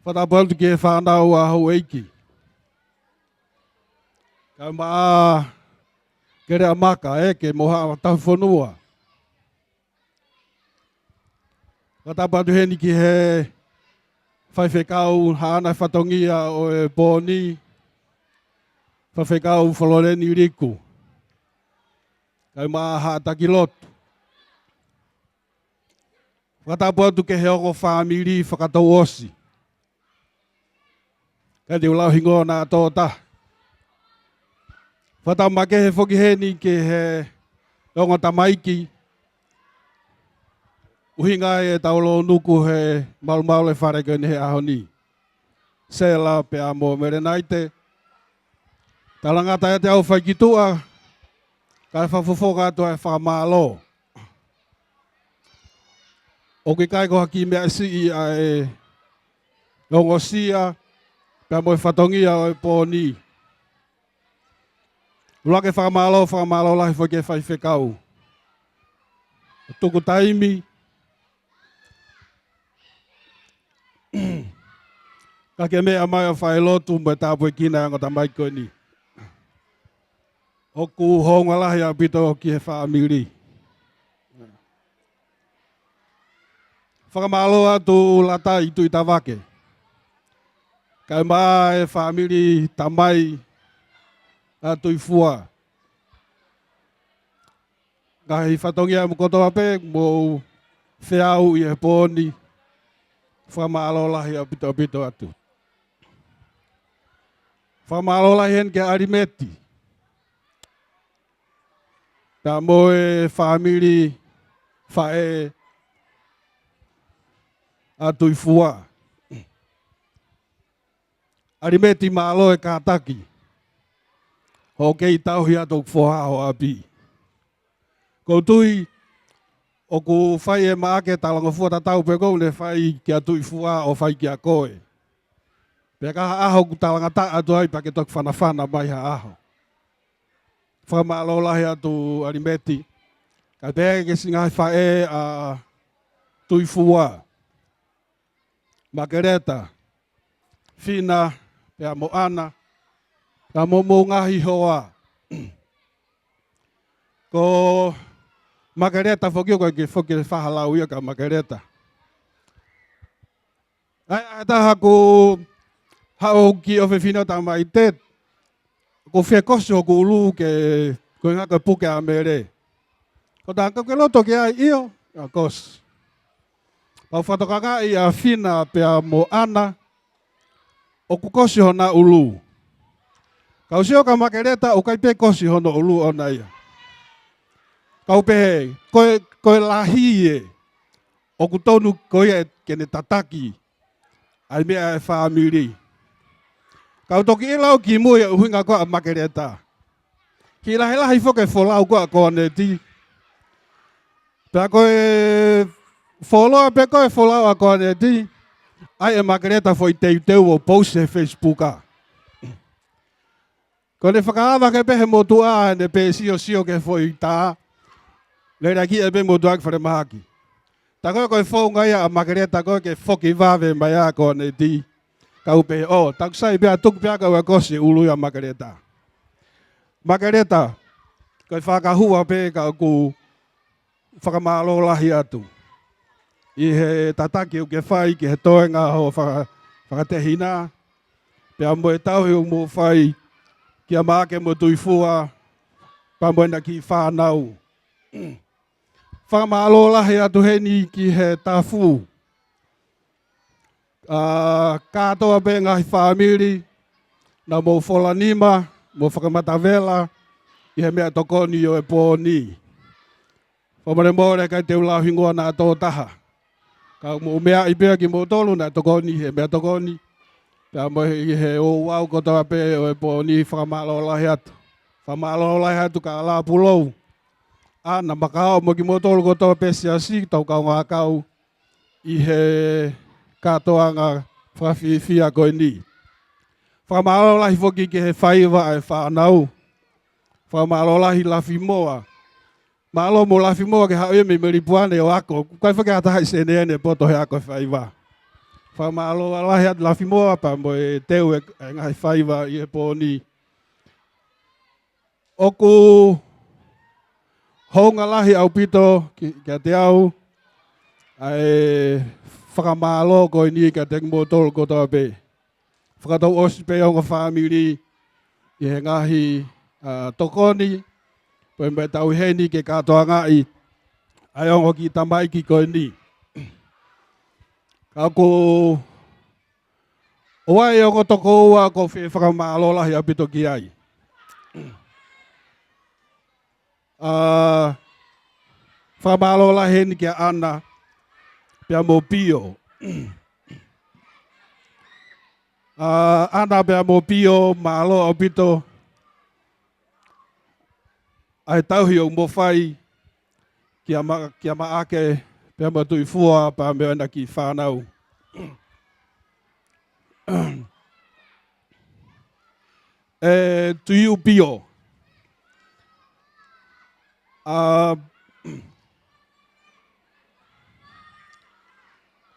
Fakatapu atu ki he fānau ʻa houʻeiki, kae ʻumaʻā Keleʻamaka, ʻEke mo Haʻa Tahufonua. Fakatapu atu heni ki he faifekau haʻana fatongia ʻo e pō ni, Faifekau Fololeni Liku, kae ʻumaʻā Haʻa Takilotu. Fakatapu atu ki he ongo fāmili fakatouʻosi, kae te u lau hingoa naʻa tō taha. Fakatapu makehe foki heni ki he ongo tamaiki, ʻuhinga ʻetau lōnuku he malumalu ʻo e fale ko eni he ʻaho ni, Sela pea mo Melenaite. Talangata ʻiate au fai ki tuʻa, kae fakafofonga atu ʻa e fakamālō. ʻOku ʻikai ko ha kiʻi meʻa siʻi ʻa e ongosia pea mo e fatongia ʻo e pō ni. ʻUluaki fakamālō, fakamālō lahi foki ki he faifekau ʻo tuku taimi kae ke meʻa mai ʻo fai lotu mo e tāpuekina ʻa e ongo tamaiki ko eni. ʻOku hounga lahi ʻaupito ki he fāmili. Fakamālō atu Latai Tuʻitavake, kae ʻumaʻā e fāmili tamai ʻa Tuʻifua. Ngaahi fatongia mo kotoa pē ʻoku mou feau ʻi he pō ni, fakamālō lahi ʻaupito ʻaupito atu. Fakamālō lahi heni ki he ʻAlimeti pea mo e fāmili faʻē ʻa Tuʻifua. ʻAlimeti, mālō e kātaki hoʻo kei tauhi atu hoku foha ho ʻapi. ʻOku ou tui ʻoku fai ʻe Maʻake talangofua tatau pē ko ʻene fai kia Tuʻifua ʻo fai kia koe. Pea ka ha ʻaho ʻoku talangataʻa atu ai pea ke toki fanafana mai ha ʻaho. Fakamālō lahi atu ʻAlimeti. Kae pehē ki he siʻi ngaahi faʻē ʻa Tuʻifua, Makeleta, Fina pea mo ʻAna, pea mo homou ngaahi hoa. Ko Makeleta foki ʻoku ʻikai ke foki ke faʻa lau ia ka Makeleta. ʻAi, ʻai taha ʻoku haʻu ki ʻofefine ʻo tamaite, ʻoku fie kosi hoku ʻulu ke, ko e ʻuhinga ko e puke ʻa Mele. Ko e taha ʻoku ke loto ke ʻai? ʻIo, ʻa kosi. Pea u fakatokangaʻi ʻa Fina pea mo ʻAna ʻoku kosi hona ʻulu. Ka u sio kia Makeleta ʻoku ʻikai pē kosi hono ʻulu ʻona ia. Ka u pehē, ko e, ko e lahi ē, ʻoku tonu ko ia ke ne tataki ʻa e meʻa ʻa e fāmili. Ka u toki ʻilo au kimui ʻa e ʻuhinga ko ē ʻa Makeleta. Kiʻi lahilahi foki e folau ko ē ʻa Koaneti. Pea ko e fuoloa pē ko ē e folau ʻa Koaneti, ʻai ʻe Makeleta foʻi teuteu ʻo pousi he Facebook ā. Ko ʻene fakaava ke pehē motuʻa ʻene pē siosio ki he foʻi tā, lele ki ai pē motuʻa ki falemahaki. Tā ko ē ko e founga ia ʻa Makeleta ko ē ke foki vave mai ʻa Koaneti. Ka u pehē, ʻō, taku sai pē ʻa tuku pē ā ka ʻoua ʻe kosi e ʻulu ia ʻa Makeleta. Makeleta, ko e fakahua pē ka ʻoku fakamālō lahi atu ʻi he tataki ʻoku ke fai ki he toenga ho faka-, fakatehina, pea mo e tauhi ʻoku mou fai kia Maʻake mo Tuʻifua, pea mo ʻena kiʻi fānau. Fakamālō lahi atu heni ki he tafu, ʻa, kātoa pē ngaahi fāmili naʻa mou fola nima mo fakamatavela ʻi he meʻatokoni ʻo e pō ni. Fakamolemole ʻikai te u lau hingoa naʻa tō taha. Ka mou meaʻi pē kimoutolu naʻe tokoni he meʻatokoni, pea mo e, he ouau kotoa pē ʻo e pō ni, fakamālō lahi atu. Fakamālō lahi atu kia Lapulou, ʻAna, Makaʻo mo kimoutolu kotoa pē siasi, tau kaungā kau ʻi he kātoanga fakafiefia ko eni. Fakamālō lahi foki ki he faiva ʻa e fānau. Fakamālō lahi Lafimoa. Mālō mo Lafimoa ke haʻu ia mei Melipuane ʻo ako. ʻOku ʻikai foki ha taha ʻi Senē ʻene poto he ako e faiva. Fakamālō lahi atu Lafimoa pea mo e teu e, e ngaahi faiva ʻi he pō ni. ʻOku hounga lahi ʻaupito ki, kiate au ʻa e fakamālō ko eni kiate kimoutolu kotoa pē. Fakatouʻosi pē ongo fāmili ʻi he ngaahi, ā, tokoni, pea mo e tauhi heni ke kātoangaʻi ʻa e ongo kiʻi tamaiki ko eni. Ka ʻoku ʻi ai e ongo tokoua ʻoku ou fie fakamālō lahi ʻaupito ki ai. Ā, fakamālō lahi heni kia ʻAna pea mo Pio. Ā, ʻAna pea mo Pio, mālō ʻaupito ʻa e tauhi ʻoku mou fai kia Ma-, kia Maʻake pea mo Tuʻifua pea mo ʻena kiʻi fānau. Eh, to you, Pio. Uh,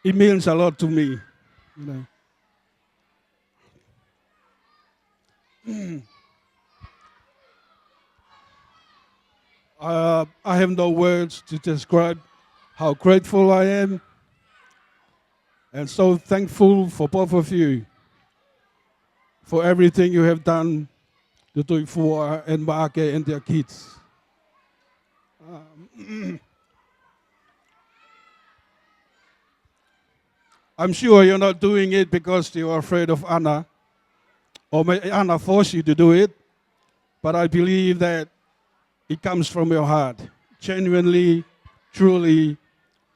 it means a lot to me, you know. Uh, I have no words to describe how grateful I am and so thankful for both of you for everything you have done to Tuʻifua and Maʻake and their kids. Um, I'm sure you're not doing it because you are afraid of ʻAna, or may ʻAna force you to do it, but I believe that it comes from your heart. Genuinely, truly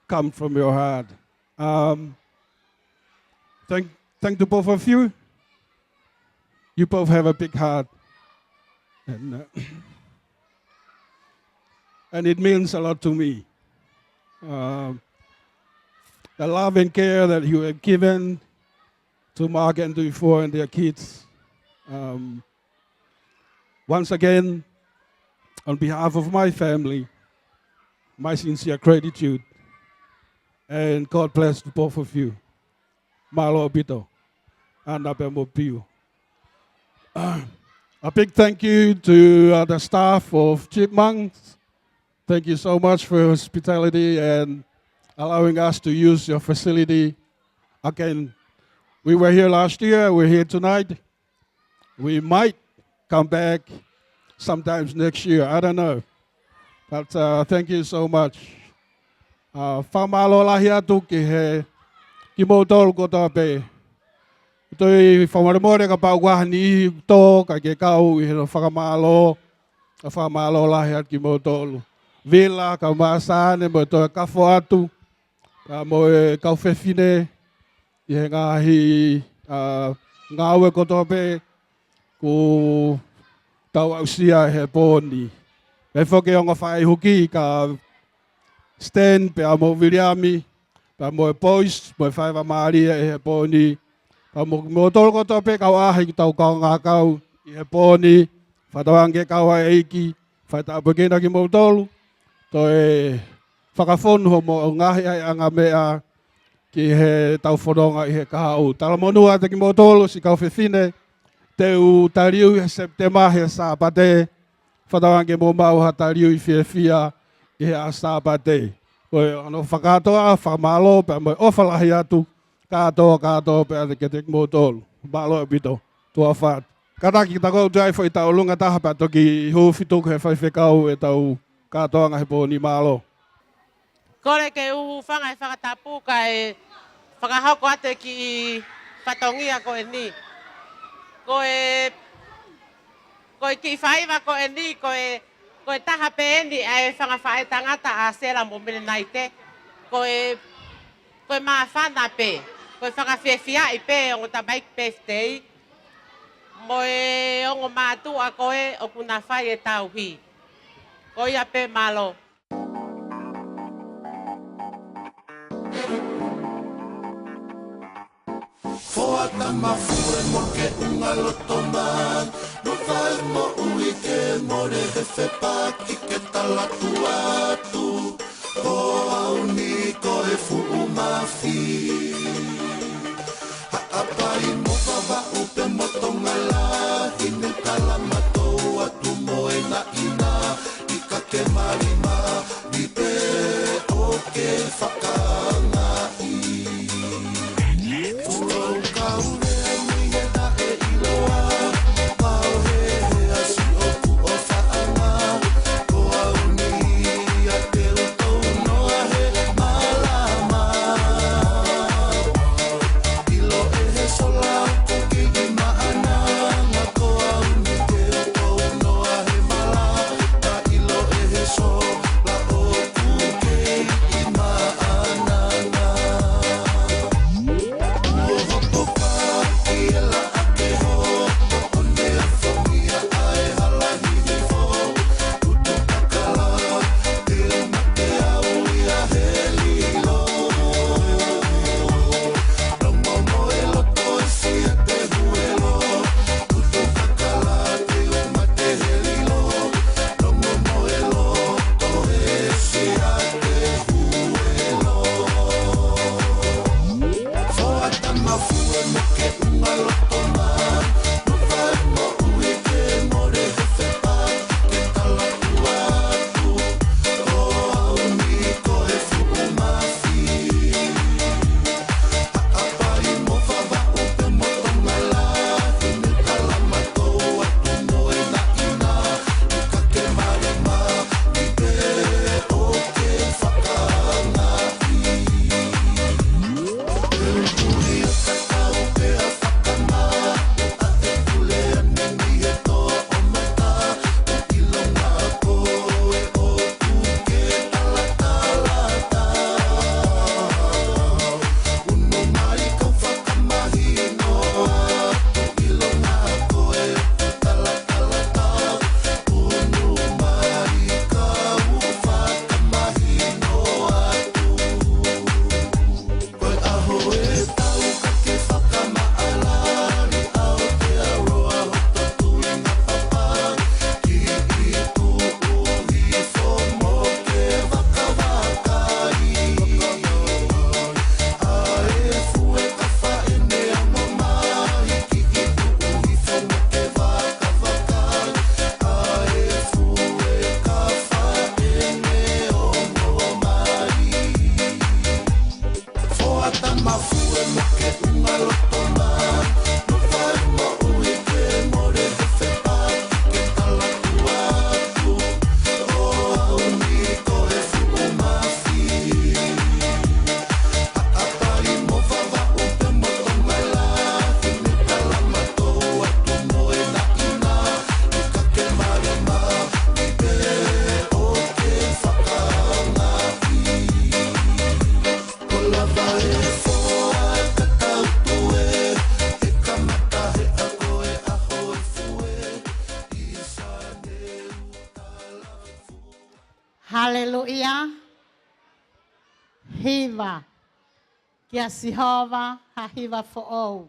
come from your heart. Um, thank, thank to both of you. You both have a big heart. And, uh, and it means a lot to me. Um, the love and care that you have given to Maʻake and Tuʻifua and their kids. Um, once again, on behalf of my family, my sincere gratitude and God bless to both of you. Mālō ʻaupito, ʻAna pea mo Pio. A big thank you to, uh, the staff of Chipmunks. Thank you so much for your hospitality and allowing us to use your facility again. We were here last year, we're here tonight. We might come back sometimes next year. I don't know. But, uh, thank you so much. Uh, fakamālō lahi atu ki he, kimoutolu kotoa pē. Toe fakamolemole kapau ʻoku ʻi ai ha niʻihi ʻoku tō ʻikai ke kau ʻi he fakamālō. Ka fakamālō lahi atu kimoutolu. Vila, kau Māsane, mo e toe kafo atu. Pea mo e kau fefine, ʻi he ngaahi, ā, ngāue kotoa pē kuo tau aʻusia he pō ni. Pea foki ongo faʻihuki kia Stan, pea mo Viliami, pea mo e boys, mo e faiva mālie he pō ni. Pea mo kimoutolu kotoa pē kau ʻaʻahi kuo tau kaungā kau ʻi he pō ni, fakatauange ke kau ʻa e ʻEiki, faitāpuekina kimoutolu, toe fakafonu hoʻomou ngaahi ʻaiʻanga meʻa ki heʻetau fononga ʻi he kahaʻu. Talamonū atu kimoutolu siʻi kau fefine, te u taliui he Sepitema he Sāpate, fakatauange ke mou maʻu ha taliui fiefia ʻi he ʻaho Sāpate. Ko e ʻofa kātoa, fakamālō pea mo e ʻofa lahi atu, kātoa, kātoa pē ʻa e kiate kimoutolu. Mālō ʻaupito, tuʻa ʻofa atu. Kātaki ta ko ʻutu ai foʻi tauʻolunga taha pea toki hū fitu ki he faifekau ʻetau kātoanga he pō ni, mālō. Kole ke u hūfanga he fakatapu kae fakahoko atu e kiʻi fatongia ko eni. Ko e, ko e kiʻi faiva ko eni, ko e, ko e taha pē eni ʻa e fanga faʻētangata ʻa Sela mo Melenaite. Ko e, ko e māfana pē, ko e fakafiefiaʻi pē ongo tamaiki pefitei mo e ongo mātuʻa ko ē ʻoku na fai e tauhi. Ko ia pē, mālō. Foa tama fue mo ke unga loto mai, no fai mo ui ke mole he fepaki ke tala tuatu. Ko au ni ko e fuʻu mafi. Haʻapai mo Vavaʻu pea mo Tonga lahi, Nuʻusila, Tuvalu atu mo e naʻina. ʻIka ke malima, ni pē ʻo ke fakaangaʻi. Kau kau lea ni he taʻe ʻiloa, pau he he asi ʻoku ʻo faʻanga, ko au ni ia te u tounoa he malama. ʻIlo ʻe he sola ʻoku kiʻi maʻananga, ko au ni te u tounoa he mala, ka ʻilo ʻe he sola ʻoku kiʻi maʻananga. Ua hopo ka ki e laʻa ke hopo, ʻo ne afongia ʻa e hala hihifo, tutu kakala, te u mate au ia he lilo. Longo mo e loto ʻi siate huelo, tutu kakala, te u mate he lilo. Longo mo e loto ʻi siate huelo. Foa tama fue mo ke unga loto mai, no fai mo ui ke mole he fepaki ke tala tuatu. Ko au ni ko e fuʻu mafi. Haʻapai mo Vavaʻu pea mo Tonga lahi, Nuʻusila, Tuvalu atu mo e naʻina. ʻIka ke malima, ni pē ʻo ke fakaangaʻi. Haleluia. Hiva kia Sihova ha hiva foʻou.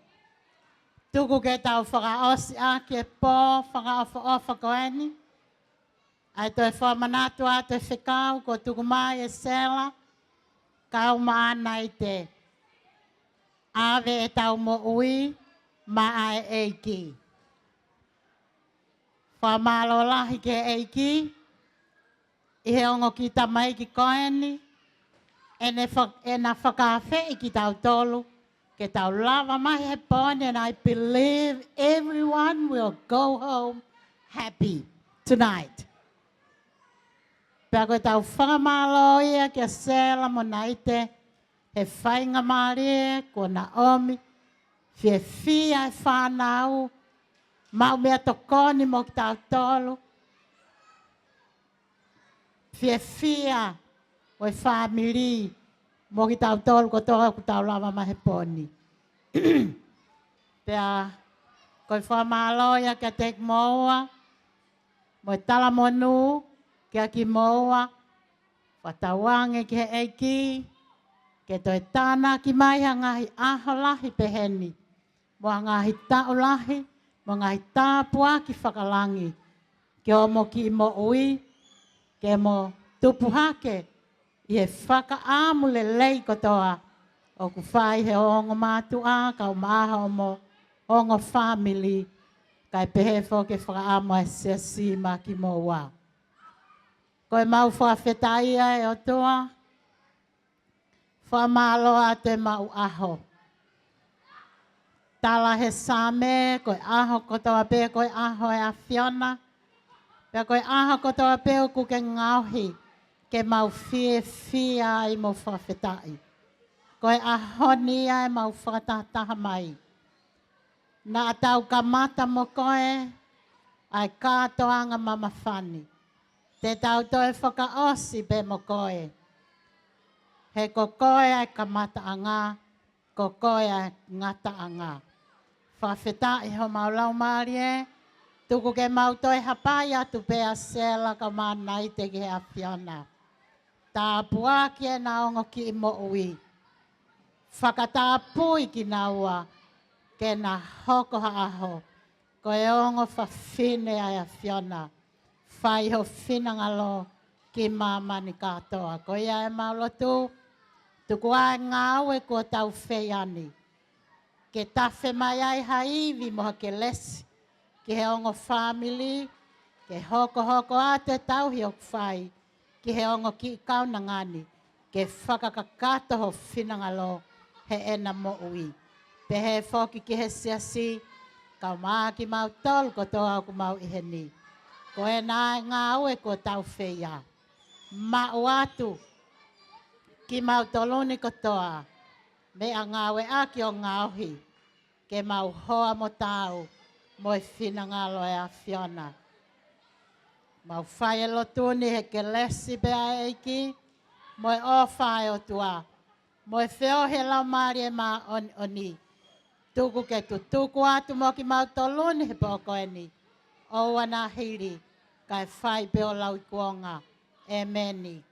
Tuku ke tau fakaʻosi ʻaki e pō fakaʻofoʻofa ko eni ʻa e toe fakamanatu atu e fekau kuo tuku mai ʻe Sela, kau maʻana ʻi he ʻave ʻetau moʻui maʻa e ʻEiki. Fakamālō lahi ki he ʻEiki ʻi he ongo kiʻi tamaiki ko eni, ʻene fa-, ʻena fakaafeʻi kitautolu ke tau lava mai he pō ni, and I believe everyone will go home happy tonight. Pea ko ʻetau fakamālō ia kia Sela mo Naite he faingamālie kuo na ʻomi, fiefia e fānau, maʻu meʻatokoni mo kitautolu, fiefia ʻa e fāmili, mo kitautolu kotoa ʻoku tau lava mai he pō ni. Pea ko e fakamālō ia kiate kimoua, mo e talamonū kia kimoua, fakatauange ki he ʻEiki, ke toe tānaki mai ha ngaahi ʻaho lahi peheni, mo ha ngaahi taʻu lahi, mo ha ngaahi tāpuaki fakalangi, ki hoʻomo kiʻi moʻui, ke mo tupu hake ʻi he fakaʻamu lelei kotoa ʻoku fai he ongo mātuʻa, kae ʻumaʻā hoʻomo ongo fāmili, kae pehē foki e fakaʻamu ʻa e siasi maʻa kimoua. Ko ʻemau fakafetaʻi ʻa e ʻOtua, fakamālō atu ʻemau ʻaho. Tala he Saame, ko e ʻaho kotoa pē ko e ʻaho ʻo e ʻAfiona, pea ko e ʻaho kotoa pē ʻoku ke ngaohi, ke mau fiefia ai mo fakafetaʻi. Ko e ʻaho ni ia ʻemau fakatahataha mai. Naʻa tau kamata mo koe ʻa e kātoanga mamafani. Te tau toe fakaʻosi pē mo koe. He ko koe ʻa e kamataʻanga, ko koe ʻa e ngataʻanga. Fakafetaʻi homau laumālie, tuku ke mau toe hapai atu pē ʻa Sela kae ʻumaʻā Naite ki he ʻAfiona. Tāpuaki ʻena ongo kiʻi moʻui. Fakatapui kinaua ke na hoko ha ʻaho ko e ongo fafine ʻa e ʻAfiona. Fai ho finangalo ki māmani kātoa. Ko ia ʻemau lotu, tuku ā e ngāue kuo tau fai ni ke tafe mai ai ha ivi mo ha kelesi ki he ongo fāmili, ke hokohoko atu e tauhi ʻoku fai ki he ongo kiʻi kaunanga ni, ke fakakakato ho finangalo heʻena moʻui. Pehē foki ki he siasi, kae ʻumaʻā kimautolu kotoa ʻoku mau ʻi heni. Ko ena ʻa e ngāue kuo tau fai. Maʻu atu kimautolu ni kotoa, meʻangāueʻaki ʻo ngaohi, ke mau hoa mo taau mo e finangalo ʻo e ʻAfiona. Mau fai e lotu ni he kelesi pē ʻa e ʻEiki, mo e ʻofa ʻa e ʻOtua, mo e feohi ʻa e Laumālie Māʻoniʻoni. Tuku ke tutuku atu mo kimautolu ni he pō ko eni, ʻoua naʻa hili, kae fai pē ʻo lauikuonga. ʻEmeni.